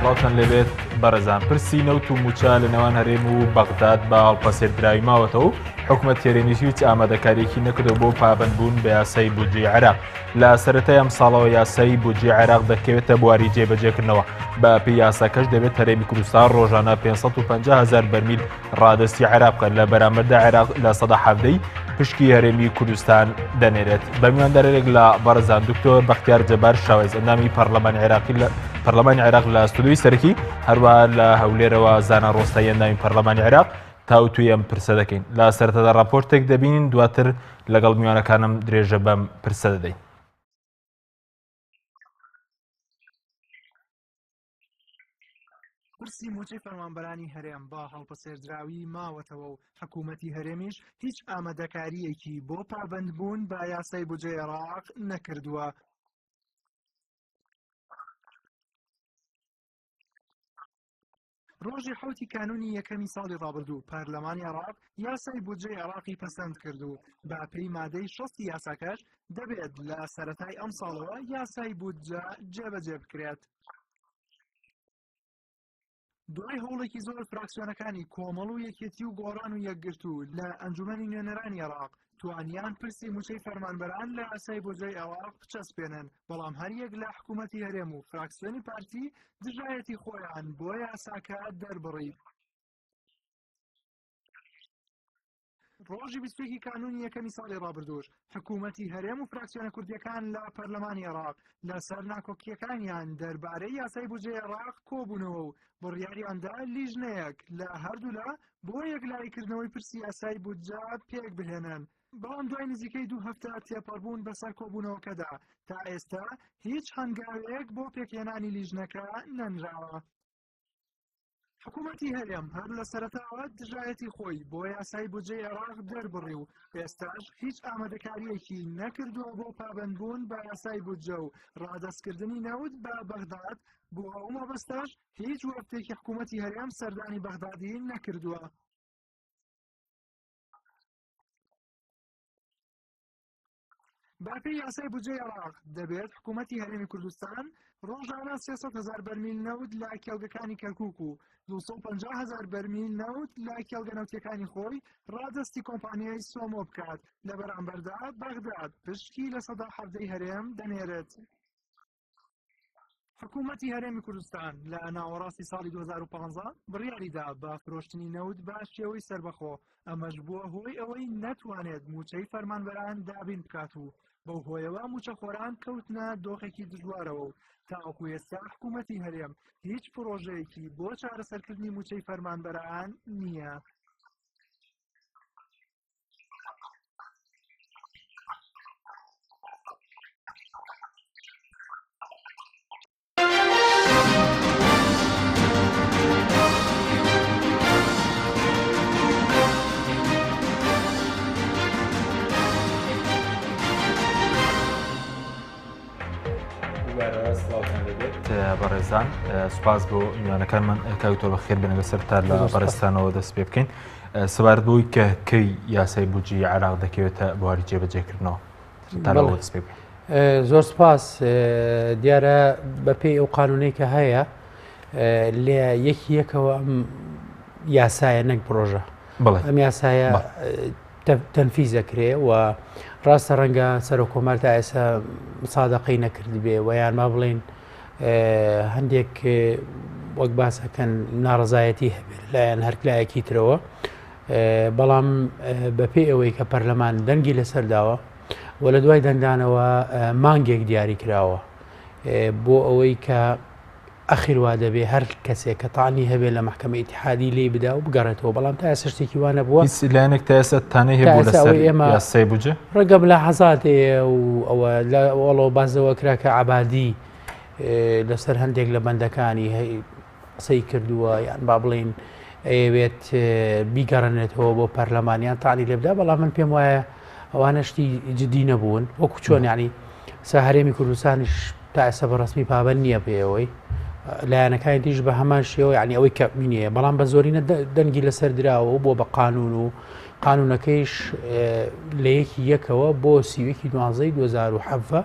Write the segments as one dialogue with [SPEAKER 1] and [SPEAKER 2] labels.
[SPEAKER 1] سڵاوتان لێبێت بەڕێزان. پرسی نەوت و مووچە لە نێوان هەرێم و بەغداد بە هەڵپەسێردراوی ماوەتەوە و حکومەت هەرێمیش هیچ ئامادەکاریەکی نەکردەوە بۆ پابەندبوون بە یاسای بودجەی عێراق. لە سەرەتای ئەمساڵەوە یاسای بودجەی عێراق دەکەوێتە بواری جێبەجێکردنەوە. بە پێی یاساکەش دەبێت هەرێمی کوردستان ڕۆژانە 550 هەزار بەرمیل ڕادەستی عێراق بکات لە بەرامبەردا عێراق 17% پشکی هەرێمی کوردستان دەنێرێت بە میواندارێک لە بەڕێزان دکتۆر بەختیار جەبار شاوێز ئەندامی پەرلەمانی عێراقی لە پەرلەمانی عێراق لە ستودیۆی سەرەکی هەروە لە هەولێرەوە زانا ڕۆستایی ئەندامی پەرلەمانی عێراق تاوتوێی ئەم پرسە دەکەین لە سەرەتادا راپۆرتێک دەبینین دواتر لەگەڵ میوانەکانم درێژە بەم پرسە دەدەین.
[SPEAKER 2] پرسی مووچەی فەرمانبەرانی هەرێم بە هەڵپەسێردراوی ماوەتەوە و حکوومەتی هەرێمیش هیچ ئامادەکارییەکی بۆ پابەندبوون بە یاسای بودجەی عێراق نەکردووە. ڕۆژی حەوتی کانوونی یەکەمی ساڵی ڕابردوو پەرلەمانی عێراق یاسای بودجەی عێراقی پەسەند کرد و بە پێی مادەی شەستی یاساکەش دەبێت لە سەرەتای ئەمساڵەوە یاسای بودجە جێبەجێ بکرێت. دوای هەوڵێکی زۆر فراکسیۆنەکانی کۆمەڵ و یەکێتی و گۆڕان و یەکگرتوو لە ئەنجومەنی نوێنەرانی عێراق توانیان پرسی مووچەی فەرمانبەران لە یاسای بودجەی عێراق بچەسپێنن، بەڵام هەریەک لە حکوومەتی هەرێم و فراکسیۆنی پارتی دژایەتی خۆیان بۆ یاساکە دەربڕی. ڕۆژی 21 کانوونی یەکەمی ساڵی ڕابردووش حکوومەتی هەرێم و فراکسیۆنە کوردیەکان لە پەرلەمانی عێراق لەسەر ناکۆکییەکانیان دەربارەی یاسای بودجەی عێراق کۆبوونەوە و بڕیاریاندا لیژنەیەک لە هەردوولا بۆ یەکلاییکردنەوەی پرسی یاسای بودجە پێکبهێنن، بەڵام دوای نزیکەی دوو هەفتە تێپەڕبوون بەسەر کۆبوونەوەکەدا تا ئێستا هیچ هەنگاوێک بۆ پێکهێنانی لیژنەکە نەنراوە. حکوومەتی هەرێم هەر لە سەرەتاوە دژایەتی خۆی بۆ یاسای بودجەی عێراق دەربڕی و ئێستاش هیچ ئامادەکارییەکی نەکردووە بۆ پابەندبوون بە یاسای بودجە و ڕادەستکردنی نەوت بە بەغداد، بۆ ئەو مەبەستەش هیچ وەفدێکی حکوومەتی هەرێم سەردانی بەغدادی نەکردووە. بەپێی یاسای بودجەی عێراق دەبێت حکوومەتی هەرێمی کوردستان ڕۆژانە 300 هزار بەرمیل نەوت لە کێڵگەکانی کەرکوک و 250 هزار بەرمیل نەوت لە کێڵگە نەوتیەکانی خۆی ڕادەستی کۆمپانیای سۆمۆ بکات لە بەرامبەردا بەغداد پشکی 17% هەرێم دەنێرێت. حکوومەتی هەرێمی کوردستان لە ناوەڕاستی ساڵی 2015 بڕیاریدا بە فرۆشتنی نەوت بە شێوەی سەربەخۆ، ئەمەش بووە هۆی ئەوەی نەتوانێت مووچەی فەرمانبەران دابین بکات و بەو هۆیەوە مووچەخۆران کەوتنە دۆخێکی دژوارەوە و تاوەکو ئێستا حکوومەتی هەرێم هیچ پڕۆژەیەکی بۆ چارەسەرکردنی مووچەی فەرمانبەران نییە.
[SPEAKER 1] بەڕێزان سوپاس بۆ میوانەکانمان کاک تۆ بەخێر بێن لەسەر تا لە بەڕێزتانەوە دەست پێ بکەین سەبارەت بەوەی کە کەی یاسای بودجەی عێراق دەکەوێتە بواری جێبەجێکردنەوە تا لەوە دەست پێ بکەین.
[SPEAKER 3] زۆر سپاس دیارە بەپێی ئەو قانونەی کە هەیە لێ یەکی یەکەوە ئەم یاسایە نەک پرۆژە ئەم یاسایە تەنفیز دەکرێ و ڕاستە ڕەنگە سەرۆک کۆمار تا ئێستا مسادەقەی نەکردبێ و یان با بڵێین هەندێک وەک باسەکەن ناڕزایەتی هەبێت لایەن هەرکلایەکی ترەوە بەڵام بەپێی ئەوەی کە پەرلەمان دەنگی لەسەر داوە و لە دوای دەنگدانەوە مانگێک دیاری کراوە بۆ ئەوەی کە ئەخیر وا دەبێ هەر کەسێک کە تانی هەبێ لە مەحکەمە ئیتیحادی لێی بدا و بگەڕێتەوە بەڵام تا ئێستا شتێکی وا نەبووە.
[SPEAKER 1] هیچ لایەنێک تا ئێستا تانەی
[SPEAKER 3] تا
[SPEAKER 1] هەبوو
[SPEAKER 3] ئێستا
[SPEAKER 1] لەسەر
[SPEAKER 3] ئەوەی ئێمە
[SPEAKER 1] یاسای بودجە؟
[SPEAKER 3] ڕەنگە ملاحەزات هەیە و ئەوە لە ئەوەڵەوە باس لەوە کرا کە عەبادی لەسەر هەندێک لە بەندەکانی قسەی کردووە یان با بڵێین ئەیەوێت بیگەڕێنێتەوە بۆ پەرلەمان یان تانی لێ بدا بەڵام من پێم وایە ئەوانە شتی جدی نەبوون وەکو چۆن ینی سا هەرێمی کوردستانیش تا ئێستا بە ڕسمی پابەند نییە پێیەوەی لایەنەکانی دیش بە هەمان شێوە یعنی ئەوەی کە مینەیە بەڵام بە زۆرینە دەنگی لەسەر دراوە و بۆ بە قانون و قانونەکەیش لە یەکی یەکەوە بۆ سیوەکی دوانزەی 2017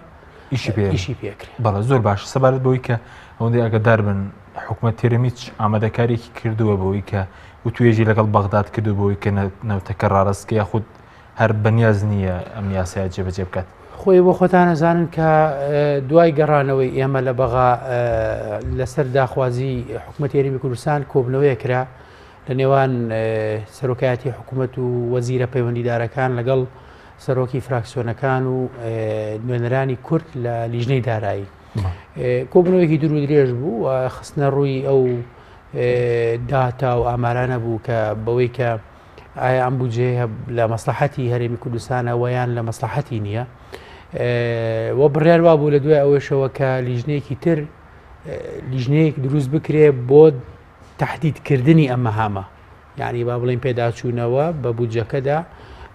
[SPEAKER 1] ئیشی پێ
[SPEAKER 3] ئیشی پێکرێ
[SPEAKER 1] بەڵێ زۆر باش سەبارەت بەوەی کە ئەوەندەی ئاگادار بن. حکومەت هەرێم هیچ ئامادەکاریەکی کردووە بەوەی کە وتوێژی لەگەڵ بەغداد کردو بەوەی کە نەوتەکە ڕاڕەست کە یاخود هەر بەنیاز نییە ئەم یاسایە جێبەجێ بکات؟
[SPEAKER 3] خۆی بۆ خۆتان ئەزانن کە دوای گەڕانەوەی ئێمە لە بەغا لەسەر داخوازی حکوومەتی هەرێمی کوردستان کۆبنەوەیە کرا لە نێوان سەرۆکایەتی حکوومەت و وەزیرە پەیوەندیدارەکان لەگەڵ سەرۆکی فراکسیۆنەکان و نوێنەرانی کورد لە لیژنەی دارایی کۆبنەوەیەکی دوور و درێژ بوو و خستنە ڕووی ئەو داتا و ئامارانە بوو کە بەوەی کە ئایا ئەم بودجەیە لە مەسلحەتی هەرێمی کوردستانە وەیان لە مەسلحەتی نییە و بڕیار وا بوو لە دوای ئەوەشەوە کە لیژنەیەکی تر لیژنەیەک دروست بکرێ بۆ تهدیدکردنی ئەم مەهامە یعنی با بڵێن پێداچوونەوە بە بودجەکەدا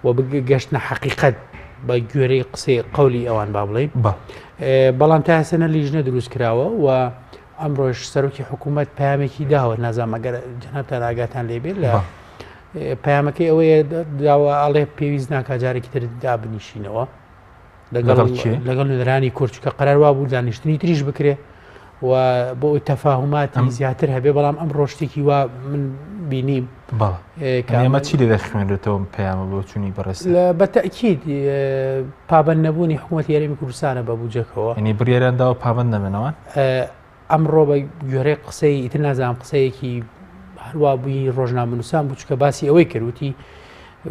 [SPEAKER 3] و گەشتنە حەقیقەت بە گوێرەی قسەی قەولی ئەوان با بڵێن بەڵام تا ئێستا نە لیژنە دروست کراوە و ئەمڕۆش سەرۆکی حکوومەت پامێکی داوە نازانم ئەگەر جەنابتان ئاگاتان لێ بێت لە پامەکەی ئەوەیە داوە ئەڵێ پێویست ناکا جارێکی تر دابنیشینەوە لەگەڵ نوێنەرانی کورد چونکە قەرار وابوو دانیشتنی تریش بکرێ و بۆ ئەوی تەفاهوماتی زیاتر هەبێ بەڵام ئەم ڕۆشتێکی وا من بینیم
[SPEAKER 1] ئێمە چی لێ دەخوێنرێتەوە پەیامە بۆ چوونی بەڕێز
[SPEAKER 3] بە تەکیید پابند نەبوونی حکوومەتی هەرێمی کوردستانە بە بودجەکەوە
[SPEAKER 1] ینی بڕیاریان داوە پابند نەبنەوە
[SPEAKER 3] ئەمڕۆ بە گوێرەی قسەی ئیتر نازانم قسەیەکی هەروا بووی ڕۆژنامەنووسان بوو چکە باسی ئەوەی کردوتی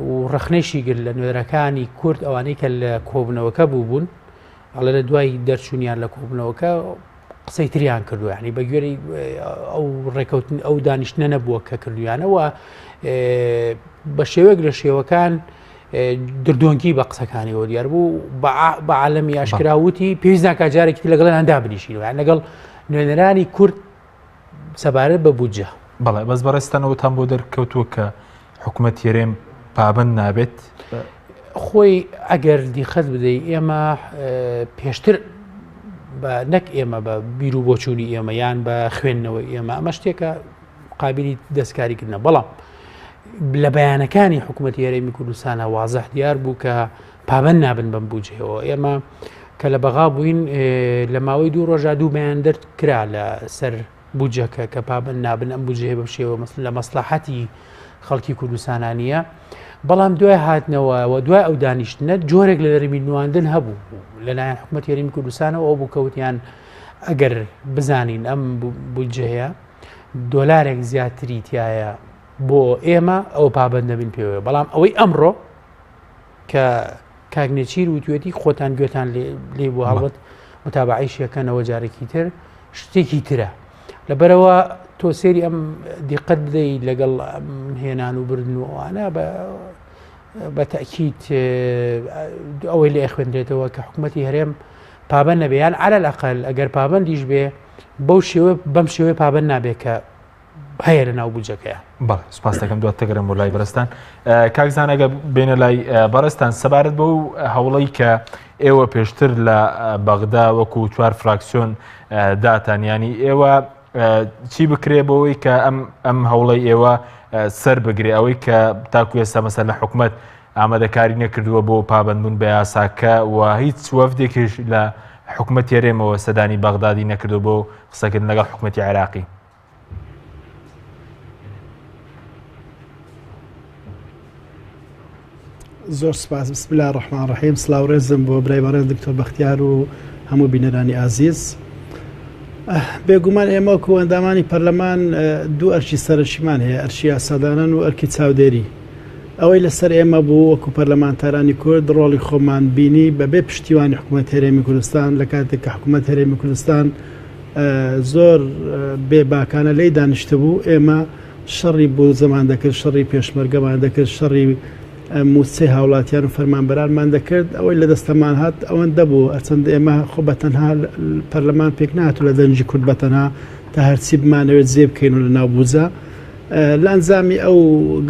[SPEAKER 3] و ڕخنەیشی گرت لە نوێنەرەکانی کورد ئەوانەی کە لە کۆبنەوەکە بوو بوون ئەڵێ لە دوای دەرچوونیان لە کۆبنەوەکە قسەی تریان کردو ینی بە گوێرەی ئەو ڕێکەوتن ئەو دانیشتنە نەبووە کە کردویانەوە بە شێوەیەک لە شێوەکان دردۆنگی بە قسەکانیەوە دیار بوو بە عالەمی ئاشکرا وتی پێویست ناکات جارێکی تر لەگەڵیان دابنیشینەوە یان لەگەڵ نوێنەرانی کورد سەبارەت بە بودجە.
[SPEAKER 1] بەڵێ بەس بەڕێزتان ئەوەتان بۆ دەرکەوتووە کە حکومەت هەرێم پابەند نابێت؟
[SPEAKER 3] خۆی ئەگەر دیقەت بدەی ئێمە پێشتر بە نەک ئێمە بە بیر و بۆچوونی ئێمە یان بە خوێندنەوەی ئێمە ئەمە شتێکە قابلی دەستکاریکردنە بەڵام لە بەیانەکانی حکوومەتی هەرێمی کوردستانە وازح دیار بوو کە پابند نابن بەم بودجەیەوە ئێمە کە لە بەغا بووین لە ماوەی دوو ڕۆژا دوو بەیان دەرد کرا لە سەر بودجەکە کە پابند نابن ئەم بودجەیە بەم شێوە مەسل لە مەسلحەتی خەڵکی کوردستانانیە بەڵام دوای هاتنەوە و دوای ئەو دانیشتنە جۆرێک لە نەرمی نواندن هەبوو لەلایەن حکوومەت هەرێمی کوردستانەوە ئەو بوو کەوتیان ئەگەر بزانین ئەم بودجەیە دۆلارێک زیاتری تایە بۆ ئێمە ئەو پابند نەبین پێوەیە بەڵام ئەوەی ئەمڕۆ کە کاک نێچیر وتوێتی خۆتان گوێتان لێ بوو هەڵبەت متابعیش یەکەنەوە جارێکی تر شتێکی ترە لەبەرەوە تۆ سێری ئەم دیقەت بدەی لەگەڵ هێنان و بردن و ئەوانە بە بە تەکیت ئەوەی لێ خوێندرێتەوە کە حکوومەتتی هەرێم پابند نەبێ یان على الأقل ئەگەر پابندیش بێ بەو شێوە بەم شێوەیە پابند نابێت کە هەیە لە ناو بودجەکەیە.
[SPEAKER 1] بەڵێ سوپاس دەکەم دوات تەگەرم بۆ لای بەڕێزتان کاک زانا ئەگەر بێنە لای بەڕێزتان سەبارەت بەو هەوڵەی کە ئێوە پێشتر لە بەغدا وەکو چوار فراکسیۆن داتان ینی ئێوە چی بکرێ بۆەوەی کە ئەم ئەم هەوڵی ئێوە سەر بگرێ ئەوەی کە تاکو ئێستا مەسەر لە حکومت ئامادەکاری نەکردووە بۆ پابەندبوون بە یاساکە و هیچ وەفدێکیش لە حکومەتی هەرێمەوە سەدانی بەغدادی نەکردووە بۆ قسەکردن لەگەڵ حکومەتی عێراقی.
[SPEAKER 4] زۆر سپاس بسم الله الرحمن الرحیم سلاو ڕێزم بۆ برای بەڕێز دکتۆر بەختیار و هەموو بینەرانی ئازیز بێگومان ئێمە وەکو ئەندامانی پەرلەمان دوو ئەرکی سەرەکیمان هەیە ئەرکی یاسادانان و ئەرکی چاودێری ئەوەی لەسەر ئێمە بوو وەکو پەرلەمانتارانی کورد ڕۆڵی خۆمان بینی بەبێ پشتیوانی حکوومەت هەرێمی کوردستان لە کاتێک کە حکوومەت هەرێمی کوردستان زۆر بێ باکانە لێی دانیشتبوو ئێمە شەڕی بودجەمان دەکرد شەڕی پێشمەرگەمان دەکرد شەڕی موچەی هاوڵاتیان و فەرمانبەرانمان دەکرد ئەوەی لە دەستەمان هات ئەوەندە بوو ئەچەند ئێمە خۆ بە تەنها پەرلەمان پێک نهات و لە دەنگی کورد بە تەنها تا هەرچی بمانەوێت جێ بکەین و لە ناو بودجە لە ئەنجامی ئەو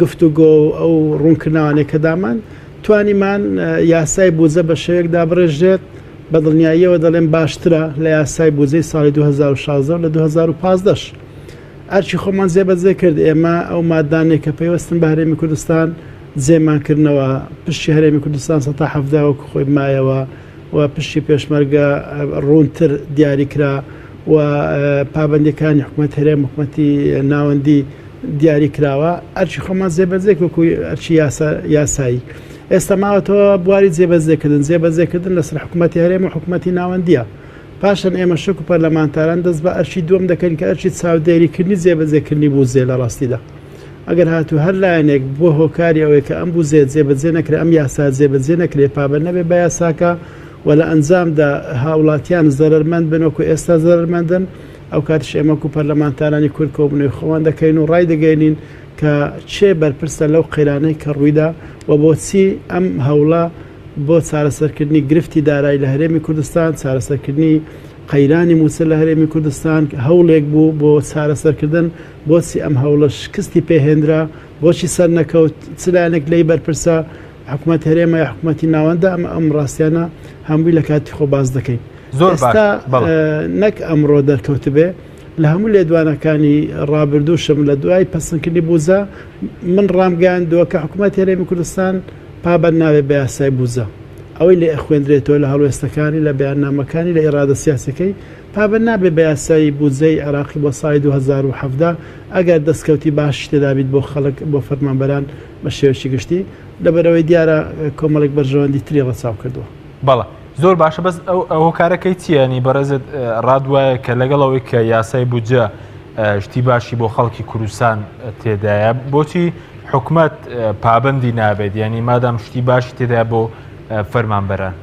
[SPEAKER 4] گفتوگۆ و ئەو ڕوونکردنەوانەی کە دامان توانیمان یاسای بودجە بە شێوەیەک دابڕێژرێت بە دڵنیاییەوە دەڵێم باشترە لە یاسای بودجەی ساڵی 2016 و لە 2015 ئەرکی خۆمان جێبەجێ کرد ئێمە ئەو مادانەی کە پەیوەستن بە هەرێمی کوردستان جێمان کردنەوە پشتی هەرێمی کوردستان 170 وەکو خۆی مایەوە و پشتی پێشمەرگە ڕوونتر دیاری کرا. و پابەندیەکانی حکومەت هەرێم حکومەتی ناوەندی دیاری کراوە ئەرکی خۆمان جێبەجێ وەکو ئەرکی یاسایی ئێستا ماوەتەوە بواری جێبەجێکردن جێبەجێکردن لەسەر حکوومەتی هەرێم و حکوومەتی ناوەندیە پاشان ئێمە شک و پەرلەمانتاران دەست بە ئەرکی دووەم دەکەین کە ئەرکی چاودێریکردنی جێبەجێکردنی بوزێ لە ڕاستیدا ئەگەر هاتوو هەر لایەنێک بۆ هۆکاری ئەوەی کە ئەم بوزێ جێبەجێ نەکرێ ئەم یاسا جێبەجێ نەکرێ پابەند نەبێ بە یاساکە و لە ئەنجامدا هاوڵاتیان زەرەرمەند بن وەکو ئێستا زەرەرمەندن ئەو کاتیش ئێمە وەکو پەرلەمانتارانی کورد کۆبوونەوەی خۆمان دەکەین و ڕایدەگەیەنین کە کێ بەرپرسە لەو قەیرانەی کە ڕوویدا و بۆچی ئەم هەوڵە بۆ چارەسەرکردنی گرفتی دارایی لە هەرێمی کوردستان، چارەسەرکردنی قەیرانی مووچە لە هەرێمی کوردستان هەوڵێک بوو بۆ چارەسەرکردن، بۆچی ئەم هەوڵە شکستی پێهێنرا، بۆچی سەرنەکەوت، چ لایەنێک لێی بەرپرسە، حکومەت هەرێمە یا حکومەتی ناوەندە، ئەمە ئەم ڕاستیانە هەمووی لە کاتی خۆ باس دەکەین.
[SPEAKER 1] زۆر باش
[SPEAKER 4] ئێستا
[SPEAKER 1] بەڵێ.
[SPEAKER 4] نەک ئەمڕۆ دەرکەوتبێ، لە هەموو لێدوانەکانی ڕابردووشم لە دوای پەسەندکردنی بوجە من ڕامگەیاندووە کە حکومەتی هەرێمی کوردستان پابەند نابێت بە یاسای بوجە. ئەوەی لێ ئەخوێندرێتەوە لە هەڵوێستەکانی، لە بەیاننامەکانی، لە ئیرادە سیاسیەکەی، پابەند نابێت بە یاسای بودجەی عێراقی بۆ ساڵی 2017 ئەگەر دەستکەوتی باشیش تێدابیت بۆ خەڵک، بۆ فەرمانبەران بە شێوەیەکی گشتی، لەبەرئەوەی دیارە کۆمەڵێک بەرژەوەندی تری ڕەچاو کردووە.
[SPEAKER 1] بەڵێ زۆر باشە بەس ئەو هۆکارەکەی چییە ینی بەڕێزت ڕات وایە کە لەگەڵ ئەوەی کە یاسای بودجە شتی باشی بۆ خەڵکی کوردستان تێدایە بۆچی حکومەت پابەندی نابێت ینی مادام شتی باشی تێدا بۆ فەرمانبەران؟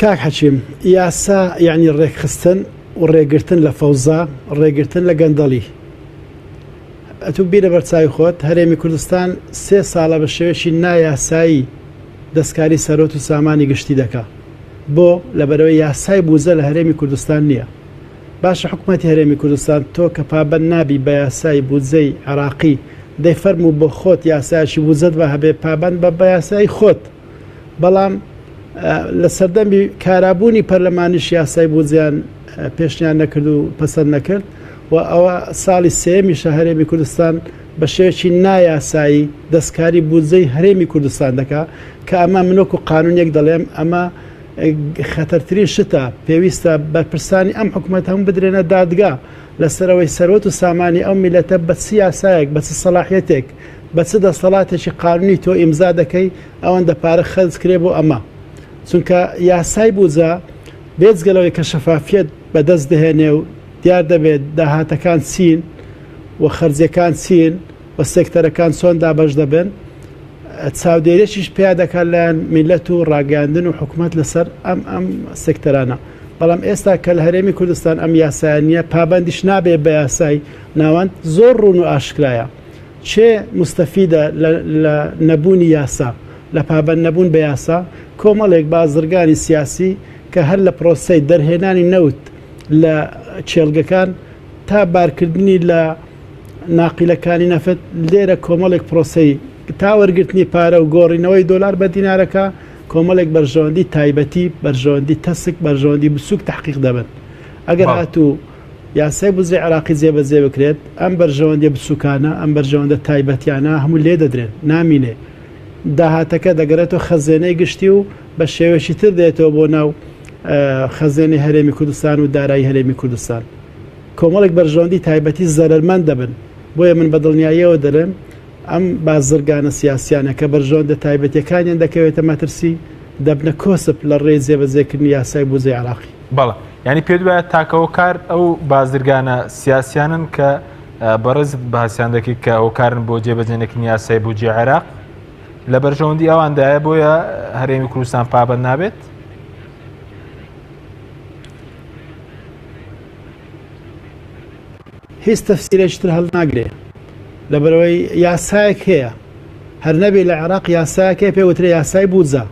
[SPEAKER 4] کاک حەکیم یاسا یعنی ڕێکخستن و ڕێگرتن لە فەوزا ڕێگرتن لە گەندەڵی ئەتوو بیرە بەرچاوی خۆت هەرێمی کوردستان سێ ساڵە بە شێوەیەکی نایاسایی دەستکاری سەرۆت و سامانی گشتی دەکا بۆ لەبەرەوەی یاسای بوزە لە هەرێمی کوردستان نییە باشە حکومەتی هەرێمی کوردستان تۆ کە پابەند نابی بە یاسای بودجەی عێراقی دەی فەرموو بۆ خۆت یاسایەکی بودجەت با هەبێ پابەند بە بە یاسای خۆت بەڵام لە سەردەمی کارابوونی پەرلەمانیش یاسای بودجەیان پێشنیار نەکرد و پەسەند نەکرد و ئەوە ساڵی سێیەمیشە هەرێمی کوردستان بە شێوەیەکی نایاسایی دەستکاری بودجەی هەرێمی کوردستان دەکا کە ئەمە من وەکو قانونێک دەڵێم ئەمە خەتەرترین شتە، پێویستە بەرپرسانی ئەم حکومەتە هەموو بدرێنە دادگا لەسەر ئەوەی سەروەت و سامانی ئەو میللەتە بە چ یاسایەک، بە چ سەلاحیەتێک، بە چ دەسەڵاتێکی قانونی تۆ ئیمزا دەکەی ئەوەندە پارە خەرج کرێ بۆ ئەمە. چونکە یاسای بوجە بێجگە لەوەی کە شەفافیەت بەدەست دەهێنێ و دیار دەبێت داهاتەکان چین و خەرجیەکان چین و سێکتەرەکان چۆن دابەش دەبن، چاودێریەکیش پیا دەکات لایەن میلەت و ڕاگەیاندن و حکومەت لەسەر ئەم ئەم سێکتەرانە بەڵام ئێستا کە لە هەرێمی کوردستان ئەم یاسایە نییە پابەندیش نابێ بە یاسای ناوەند زۆر ڕوون و ئاشکرایە چێ مستەفیدە لە نەبوونی یاسا لە پابەند نەبوون بە یاسا کۆمەڵێک بازرگانی سیاسی کە هەر لە پرۆسەی دەرهێنانی نەوت لە کێڵگەکان تا بارکردنی لە ناقیلەکانی نەفت لێرە کۆمەڵێک پرۆسەی تا وەرگرتنی پارە و گۆڕینەوەی دۆلار بە دینارەکە کۆمەڵێک بەرژەوەندی تایبەتی بەرژەوەندی تەسک بەرژەوەندی بچووک تحقیق دەبن ئەگەر هاتوو یاسای بودجەی عێراقی جێبەجێ بکرێت ئەم بەرژەوەندی بچووکانە ئەم بەرژەوەندە تایبەتیانە هەموو لێ دەدرێن نامینێ داهاتەکە دەگەرێتەوە خەزێنەی گشتی و بە شێوەیەکی تر دێتەوە بۆ ناو خەزێنەی هەرێمی کوردستان و دارایی هەرێمی کوردستان. کۆمەڵێک بەرژەوەندی تایبەتی زەرەرمەند دەبن، بۆیە من بە دڵنیاییەوە دەلێم ئەم بازرگانە سیاسیانە کە بەرژەوەندە تایبەتیەکانیان دەکەوێتە مەترسی دەبنە کۆسپ لە ڕێی جێبەجێکردنی یاسای بودجەی عێراقی.
[SPEAKER 1] بەڵێ یانی پێت وایە تاکە هۆکار ئەو بازرگانە سیاسیانن کە بەڕێزت باسیان دەکەیت کە هۆکارن بۆ جێبەجێنەکردنی یاسای بودجەی عێراق لە بەرژەوەندی ئەواندایە بۆیە هەرێمی کوردستان پابەند نابێت؟
[SPEAKER 4] هیچ تەفسیرێکی تر هەڵناگرێ لەبەرەوەی یاسایەک هەیە هەر نەبێ لە عێراق یاسایەک هەیە پێ وترێ یاسای بودجە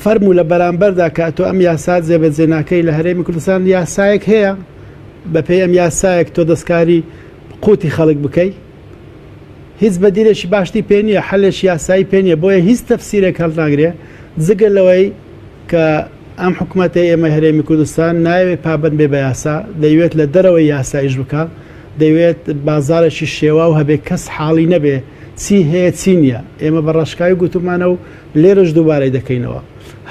[SPEAKER 4] فەرموو لە بەرامبەردا کە تۆ ئەم یاسا جێبەجێ ناکەی لە هەرێمی کوردستان یاسایەک هەیە بەپێی ئەم یاسایەک تۆ دەستکاری قوتی خەڵک بکەی هیچ بەدیلێکی باشتی پێ نییە حەلێکی یاسایی پێ نییە بۆیە هیچ تەفسیرێک هەڵناگرێ جگە لەوەی کە ئەم حکومەتەی ئێمەی هەرێمی کوردستان نایەوێت پابەند بێ بە یاسا، دەیوێت لە دەرەوەی یاسا ئیش بکا، دەیوێت بازاڕێکی شێواو هەبێ کەس حاڵی نەبێ چی هەیە چی نییە ئێمە بە ڕاشکاوی گوتومانە و لێرەش دووبارەی دەکەینەوە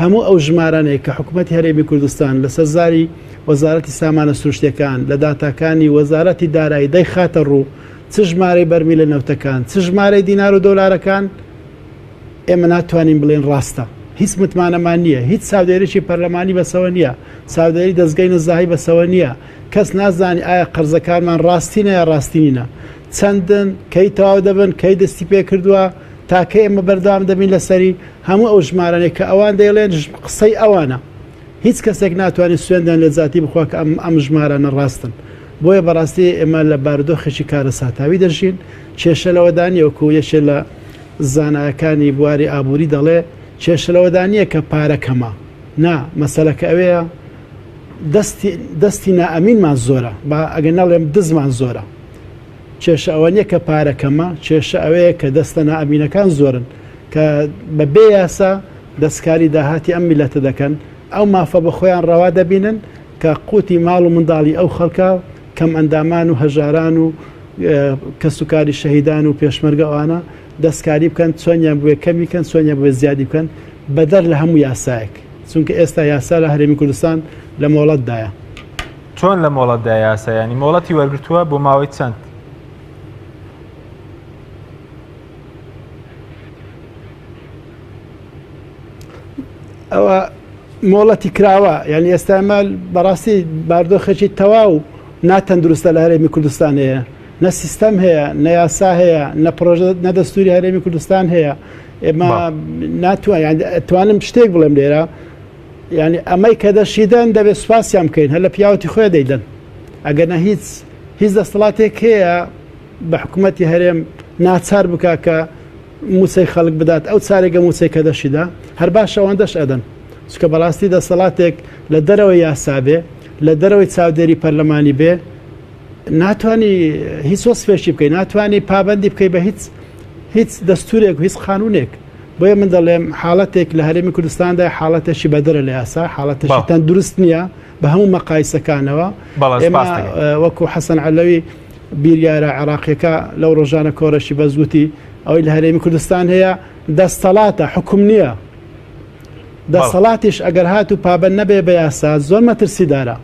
[SPEAKER 4] هەموو ئەو ژمارانەی کە حکوومەتی هەرێمی کوردستان لەسەر زاری وەزارەتی سامانە سروشتەکان لە داتاکانی وەزارەتی دارایی دەیخاتە ڕوو چ ژمارەی بەرمیلە نەوتەکان چ ژمارەی دینار و دۆلارەکان ئێمە ناتوانین بڵێن ڕاستە هیچ متمانەمان نییە هیچ چاودێریی پەرلەمانی بەسەوە نییە چاودێری دەستگەی نەزاهی بەسەوە نییە کەس نازانی ئایا قەرزەکانمان ڕاستینە یا ڕاستینە چەندن کەی تەواو دەبن کەی دەستی پێ کردووە تا کەی ئێمە بەردەوام دەبین لەسەری هەموو ئەو ژمارانەی کە ئەوان دەیڵێن قسەی ئەوانە هیچ کەسێک ناتوانێت سوێندیان لە زاتی بخوا کە ئەم ئەم ژمارانە ڕاستن بۆیە بەڕاستی ئێمە لە بارودۆخێکی کارەساتاوی دەژین کێشە لەوەدا نییە وەکو یەکێ لە زانایەکانی بواری ئابووری دەڵێ کێشە لەوەدا نییە کە پارە کەمە نا مەسەلەکە ئەوەیە دەستی دەستی نائەمینمان زۆرە با ئەگەر نەڵێم دزمان زۆرە کێشە ئەوە نییە کە پارە کەمە کێشە ئەوەیە کە دەستە نائەمینەکان زۆرن کە بە بێ یاسا دەستکاری داهاتی ئەم میلەتە دەکەن ئەو مافە بە خۆیان ڕەوا دەبینن کە قوتی ماڵ و منداڵی ئەو خەڵکە کەم ئەندامان و هەژاران و کەسوکاری شەهیدان و پێشمەرگە ئەوانە دەستکاری بکەن چۆنیان بوێ کەمی کەن چۆنیان بوێ زیادی بکەن بەدەر لە هەموو یاسایەک چونکە ئێستا یاسا لە هەرێمی کوردستان لە مۆڵەتدایە.
[SPEAKER 1] چۆن لە مۆڵەتدا یاسا ینی مۆڵەتی وەرگتووە بۆ ماوەی چەند؟
[SPEAKER 4] ئەوە مۆڵەتی کراوە یعنی ئێستا ئەمە بەڕاستی باردۆخێکی تەواو ناتەندروستە لە هەرێمی کوردستان هەیە نە سیستەم هەیە نە یاسا هەیە نە پرۆژە نە دەستوری هەرێمی کوردستان هەیە ئێمە ناتوانین توانم شتێک بڵێم لێرە یعنی ئەمەی کە دەشیدەن دەبێت سوپاسیان بکەین هەر لە پیاوەتی خۆی دەیدەن ئەگەر نە هیچ هیچ دەسەڵاتێک هەیە بە حکوومەتتی هەرێم ناچار بک کە مووچەی خەڵک بدات ئەو چارێگە مووچەی کە دەشیدا هەر باشە ئەوەندەش ئەدەن چونکە بەڕاستی دەسەڵاتێک لە دەرەوەی یاسا بێ لە دەرەوەی چاودێری پەرلەمانی بێ ناتوانانی هیچ وەسفێکی بکەی ناتوانانی پابندی بکەی بە هیچ هیچ دەستورێک و هیچ قانونێک بۆیە من دەڵێم حاڵەتێک لە هەرێمی کوردستاندا حاڵەتێکی بەدەرە لە یاسا حاڵەتێکی تەندروست نییە بە هەموو مەقایسەکانەوە ئێمە وەکو حەسەن عەلەوی بیریارە عێراقیەکە لەو ڕۆژانە کۆرەشی بەس گوتی ئەوەی لە هەرێمی کوردستان هەیە دەستەڵاتە حکوم نییە دەسەڵاتیش ئەگەر هات و پابند نەبێ بە یاسا زۆر مەترسیدارە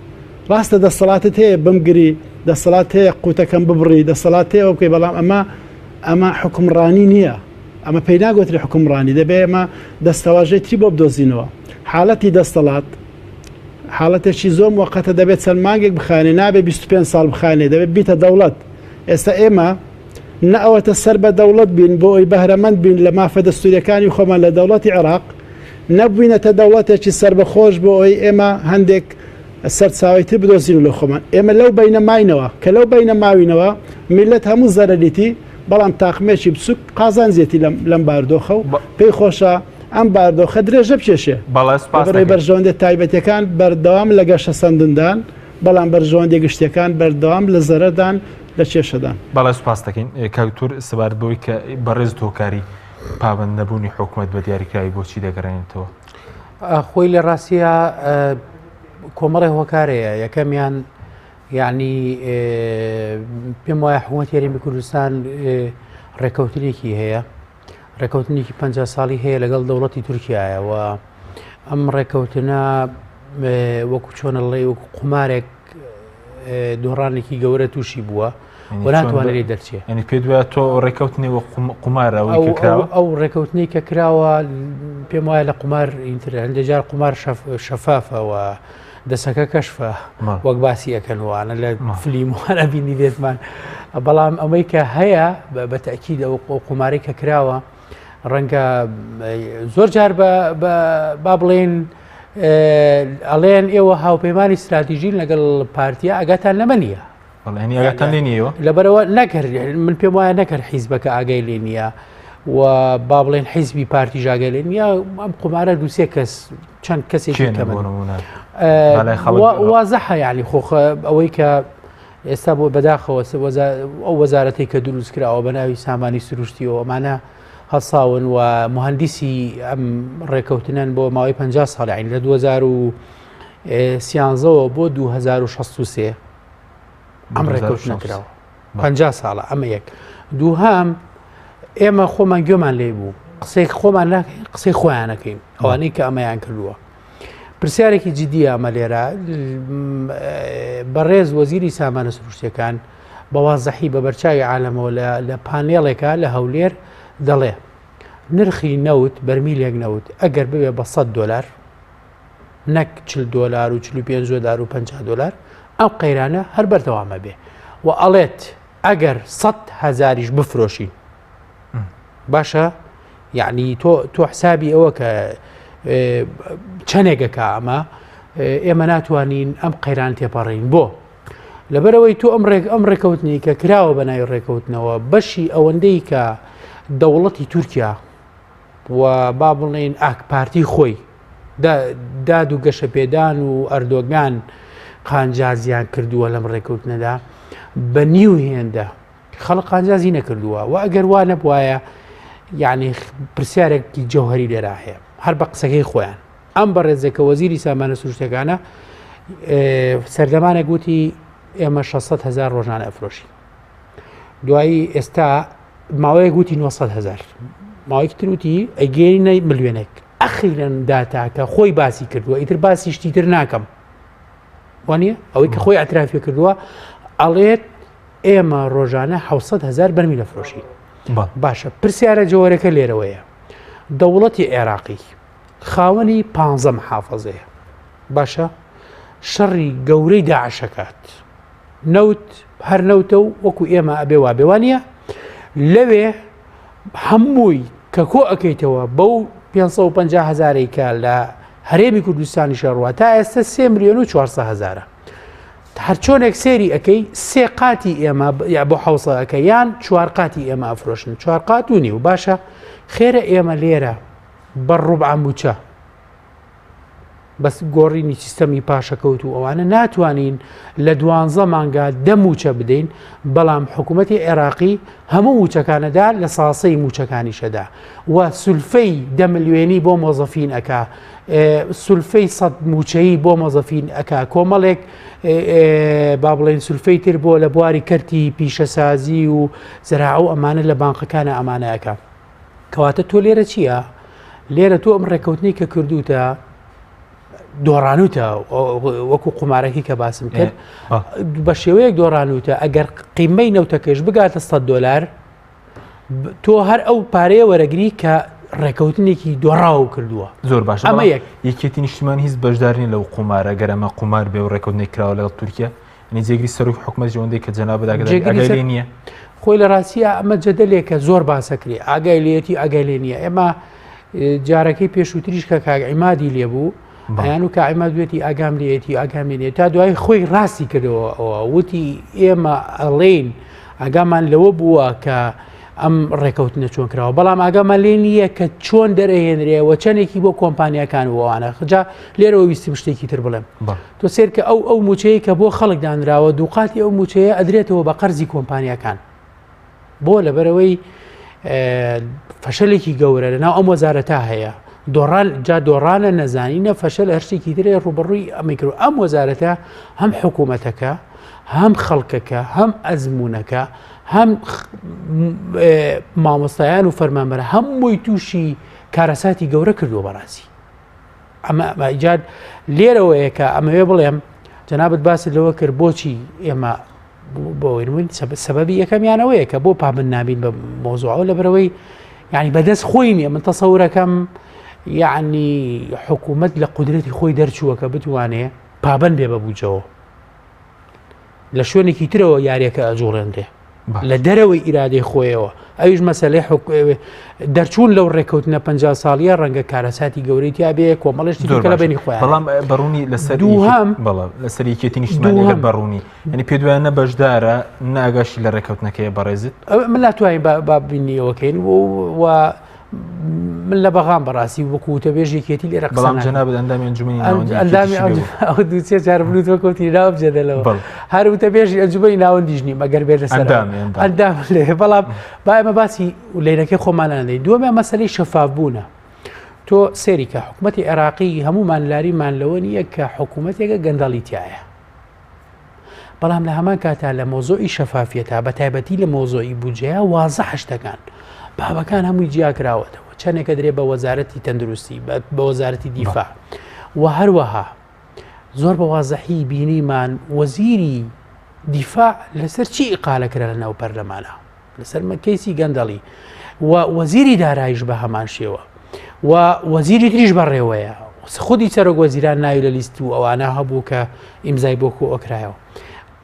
[SPEAKER 4] ڕاستە دەسەڵاتت هەیە بمگری دەسەڵات هەیە قوتەکەم ببڕی دەسەڵات هەیە بکەی بەڵام ئەمە ئەمە حکومڕانی نییە ئەمە پێی ناگوتری حکومڕانی دەبێ ئەمە دەستەواژەی تری بۆ بدۆزینەوە حالەتی دەستەڵات حاڵەتێکی زۆر موەقەتە دەبێت چەند مانگێک بخایەنێ نابێت 25 ساڵ بخایەنێ دەبێت بیتە دەوڵەت ئێستا ئێمە نە ئەوەتە سەر بە دەوڵەت بین بۆ ئەوی بەهرەمەند بین لە مافە دەستوریەکانی خۆمان لە دەوڵەتی عێراق نەبووینەتە دەوڵەتێکی سەربەخۆش بۆ ئەوی ئێمە هەندێک سەرچاوی تر بدۆزین لە خۆمان ئێمە لەو بینە ماینەوە کە لەو بینە ماوینەوە میلەت هەموو زەرەریتی بەڵام تاقمێکی بچوک قازانجێتی لەم باردۆخە و پێی خۆشە ئەم باردۆخە درێژە بکێشێ.
[SPEAKER 1] بەڵێ سوپاست
[SPEAKER 4] لەبەرئەوەی
[SPEAKER 1] دەکەین.
[SPEAKER 4] بەرژەوەندیە تایبەتیەکان بەردەوام لە گەشەسەندندان، بەڵام بەرژەوەندیە گشتیەکان بەردەوام لە زەرەردان، لە کێشەدان.
[SPEAKER 1] بەڵێ سوپاست دەکەین کاک دکتۆر سەبارەت بەوەی کە بەڕێزت هۆکاری پابەند نەبوونی حکومەت بە دیاریکراوی بۆچی دەگەڕێنێتەوە؟
[SPEAKER 3] خۆی لە ڕاستیا کۆمەڵێ هۆکارەیە یەکەمیان یعنی پێم وایە حکوومەت هەرێمی کوردستان ڕێککەوتنێکی هەیە ڕێکەوتنێکی 50 ساڵی هەیە لەگەڵ دەوڵەتی تورکایە و ئەم ڕێکەوتنە وەکو چۆنە ڵێ وەکو قومارێک دۆڕانێکی گەورە تووشی بووە و ناتوانێت دەرچێ
[SPEAKER 1] ینی پێ دوای تۆ ڕێکەوتنی وە قومارە
[SPEAKER 3] ئەو ڕێکەوتنی کە کراوە پێم وایە لە قومار ئینتر هەندێک جار قومار شەفافەوە دەسەکە کەشفە وەک باسی ئەەکەن وانە لە فلیموانە بینی بێتمان بەڵام ئەمەی کە هەیە بە تەکید ئەو قوماری کە کراوە ڕەنگە زۆر جار با بڵێن ئەڵێن ئێوە هاوپەیمانی استراتیژین لەگەڵ پارتیا ئەگاتان لەمە نییە لەبەرەوە نەکرد من پێم وایە نەکرد حیزبەکە ئاگای لێ نییە و با بڵێن حیزبی پارتی ژاگەی لێ نییە ئەم قومارە دووسێ کەس چەند کەسێکی وازەحە یعنی خۆ ئەوەی کە ئێستا بۆ بەداخەوە ئەو وەزارەتی کە دروست کراوە بە ناوی سامانی سروشتیەوە ئەمانە هەڵساون و مهندسی ئەم ڕێکەوتنەن بۆ ماوەی 50 ساڵ عین لە 2013ەوە بۆ 2063 ئەم ڕێکەوتنە کراوە 50 ساڵە ئەمە یەک دووهام ئێمە خۆمان گوێمان لێ بوو قسەی خۆمان ناکەین قسەی خۆیانەکەین ئەوانەی کە ئەمەیان کردووە پرسیارێکی جدیە ئەمە لێرە بەڕێز وەزیری سامانە سروشتەکان بە وازحی بە بەرچاوی عالەمەوە لە پانێڵێکە لە هەولێر دەڵێ نرخی نەوت بەرمیلێک نەوت ئەگەر ببێ بە 100 دلار نەک 40 دلار و 45 دلار و 50 دلار ئەم قەیرانە هەر بەردەوامە بێ و ئەڵێت ئەگەر 100 هزاریش بفرۆشین باشە یعنی تۆ تۆ حسابی ئەوە کە چەندێکەکە ئەمە ئێمە ناتوانین ئەم قەیران تێپەڕین بۆ لەبەرەوەی تۆ ئەم ڕێک ئەم ڕێکەوتنی کە کراوە بە ناوی ڕێکەوتنەوە بەشی ئەوەندەی کە دەوڵەتی تورکیا و با بڵێن ئاک پارتی خۆی داد و گەشەپێدان و ئەردۆگان قانجازیان کردووە لەم ڕێکەوتنەدا بە نیو هێندە خەڵک قانجازی نەکردووە و ئەگەر وا نەبوایە یعنی پرسیارێکی جەوهری لێرا هەیە هەر بە قسەکەی خۆیان ئەم بەڕێزە کە وەزیری سامانە سروشتەکانە سەردەمانێک وتی ئێمە 600 هزار ڕۆژانە ئەفرۆشین دوایی ئێستا ماوەیەک وتی 900 هزار ماوەیەکی تر وتی ئەگەینە ملیۆنێک ئەخیرەن داتاکە خۆی باسی کردووە ئیتر باسی شتی تر ناکەم وانە ئەوەی کە خۆی ئەترافی کردووە ئەڵێت ئێمە ڕۆژانە 600 هزار بەرمیل ئەفرۆشین باشە پرسیارە جۆرەکە لێرەوەیە دەوڵەتی عێراقی خاوەنی پ محافظەیە باشە شەڕی گەورەی داعشەکات نەوت هەر نەوتە و وەکو ئێمە ئەبێ وابێوانە لەوێ هەمووی کە کۆ ئەەکەیتەوە بەو 550 هزارەی کە لە هەرێمی کوردستانی شەڕوە تا ئێستا 3 میلیۆن و 400 هزارە هەرچۆنێک سێری ئەکەی سێ قاتی ئێمە یا بۆ حوسە ئەکە یان چوار قاتی ئێمە ئەفرۆشن چوار قات و نیو باشە خێرە ئێمە لێرە بە ڕوبع موچە بەس گۆڕینی سیستەمی پاشەکەوت و ئەوانە ناتوانین لە دوانزە مانگا دە موچە بدەین بەڵام حکوومەتی عێراقی هەموو موچەکانەدا لە ساسەی موچەکانیشەدا و سولفەی دە ملیۆنی بۆ مۆزەفین ئەکا سولفەی سەد موچەیی بۆ مۆزەفین ئەکا کۆمەڵێک با بڵێن سولفەی تر بۆ لە بواری کەرتی پیشەسازی و زراعە و ئەمانە لە بانقەکانە ئەمانە ئەکا کەواتە تۆ لێرە چییە؟ لێرە تۆ ئەم ڕێککەوتنی کە کردوتە دۆڕانوتە وەکو قومارەکەی کە باسم کرد بە شێوەیەک دۆڕانوتە ئەگەر قیمەی نەوتەکەش بگاتە 100 دلار تۆ هەر ئەو پارەیە وەرەگری کە ڕێکەوتنێکی دۆڕاو کردووە.
[SPEAKER 1] زۆر باشە ئەمە یەک. یەکێتی نیشتیمان هیچ بەشدار نیە لەو قومارە گەر ئەمە قومار بێ و ڕێکەوتنێک کراوە لەگەڵ تورکیا یعنی جێگری سەرۆکی حکومەت ئەوەندەی کە جەنابت ئاگاداری ئاگای لێ نییە؟
[SPEAKER 3] خۆی لە ڕاستیە ئەمە جەدەلێکە زۆر باسەکرێ ئاگای لێتی ئاگای لێ نییە ئێمە جارەکەی پێشووتریش کە کاک عیمادی لێ بوو ئەیان و کاعیماد وێتی ئاگام لێتی ئاگام لێ تا دوای خۆی ڕاستی کردەوە ئەوە وتی ئێمە ئەڵێین ئاگامان لەوە بووە کە ئەم ڕێکەوتنە چۆن کراوە بەڵام ئاگامان لێ نییە کە چۆن دەرەهێنرێ و چەندێکی بۆ کۆمپانیاکان وانە خجا لێرەوە ویستم شتێکی تر بڵێم تۆ سێرکە ئەو ئەو موچەیە کە بۆ خەڵک دانراوە دووقاتی ئەو موچەیە ئەدرێتەوە بە قەرزی کۆمپانیاکان بۆ لەبەرەوەی فەشەلێکی گەورە لەناو ئەم وەزارەتا هەیە دۆڕان جا دۆڕانە نەزانینە فەشەل هەر شتێکی ترێ ڕوبەڕووی ئەمەی کرد ئەم وەزارەتە هەم حکوومەتەکە هەم خەڵکەکە هەم ئەزمونونەکە هەم مامۆستایان و فەرمانبەرە هەمووی تووشی کارەساتی گەورە کردووە بەڕاستی ئەمە ئیجاد لێرەوەیە کە ئەمەوێ بڵێم جەنابەت باست لەوە کرد بۆچی ئێمە بۆ سەبەبی یەکەمیانەوەیە کە بۆ پابند نابین بە مۆزوعەوە لە بەرەوەی یعنی بەدەست خۆی نییە من تەسەورەکەم یعنی حکوومەت لە قودرەتی خۆی دەرچووە کە بتوانێ پابند بێ بە بودجەوە لە شوێنێکی ترەوە یاریەکە ئەجوڵێنرێ لە دەرەوەی ئیرادەی خۆیەوە ئەویش مەسلەی دەرچوون لەو ڕێککەوتنە پ ساڵیە ڕەنگە کارەساتی گەورەی تیا بێ کۆمەڵشتی لە بینی خۆیان
[SPEAKER 1] بەڵام بەڕوونی لەسەر دووهەم بەڵام لەسەر یەکێتی نیشتمانی بەڕوونی ینی پێ دوایە نە بەشدارە ناگەشی لە ڕێککەوتنەکەی بەڕێزت
[SPEAKER 3] من ناتوانین با بینیەوەکەین و من لە بەغام بەڕاستی وەکو وتەبێژ یەکێتی لێرە قسە
[SPEAKER 1] بەڵام جەنابت ئەندامی ئەنجومەنی ناوەندی
[SPEAKER 3] ئەندامی ئەو دوو سێ جار بلوتوە کەوتی ناو جەدەلەوە هەر وتەبێژی ئەنجومەنی ناوەندیش نیم ئەگەر بێت لەسەر ئەندام لێ بەڵام با ئێمە باسی لەینەکەی خۆمان نەدەین دووەمیان مەسەلەی شەفاف بوونە تۆ سێری کە حکوومەتی عێراقی هەمومان لاریمان لەوە نییە کە حکوومەتێکە گەندەڵی تایە بەڵام لە هەمان کاتا لە مەوزوعی شەفافیەتا بە تایبەتی لە مەوزوعی بودجەیە وازحە شتەکان. بابەکان هەمووی جیاکراوەتەوە چەندێکە درێ بە وەزارەتی تەندروستی بە وەزارەتی دیفاع و هەروەها زۆر بە وازحی بینیمان وەزیری دیفاع لەسەر چی ئیقالە کرا لە ناو پەرلەمانە لەسەر کەیسی گەندەڵی و وەزیری دارایش بە هەمان شێوە و وەزیری تریش بەڕێوەیە خودی سەرۆک وەزیران ناوی لە لیست و ئەوانە هەبوو کە ئیمزای بۆ کۆ ئۆکرایەوە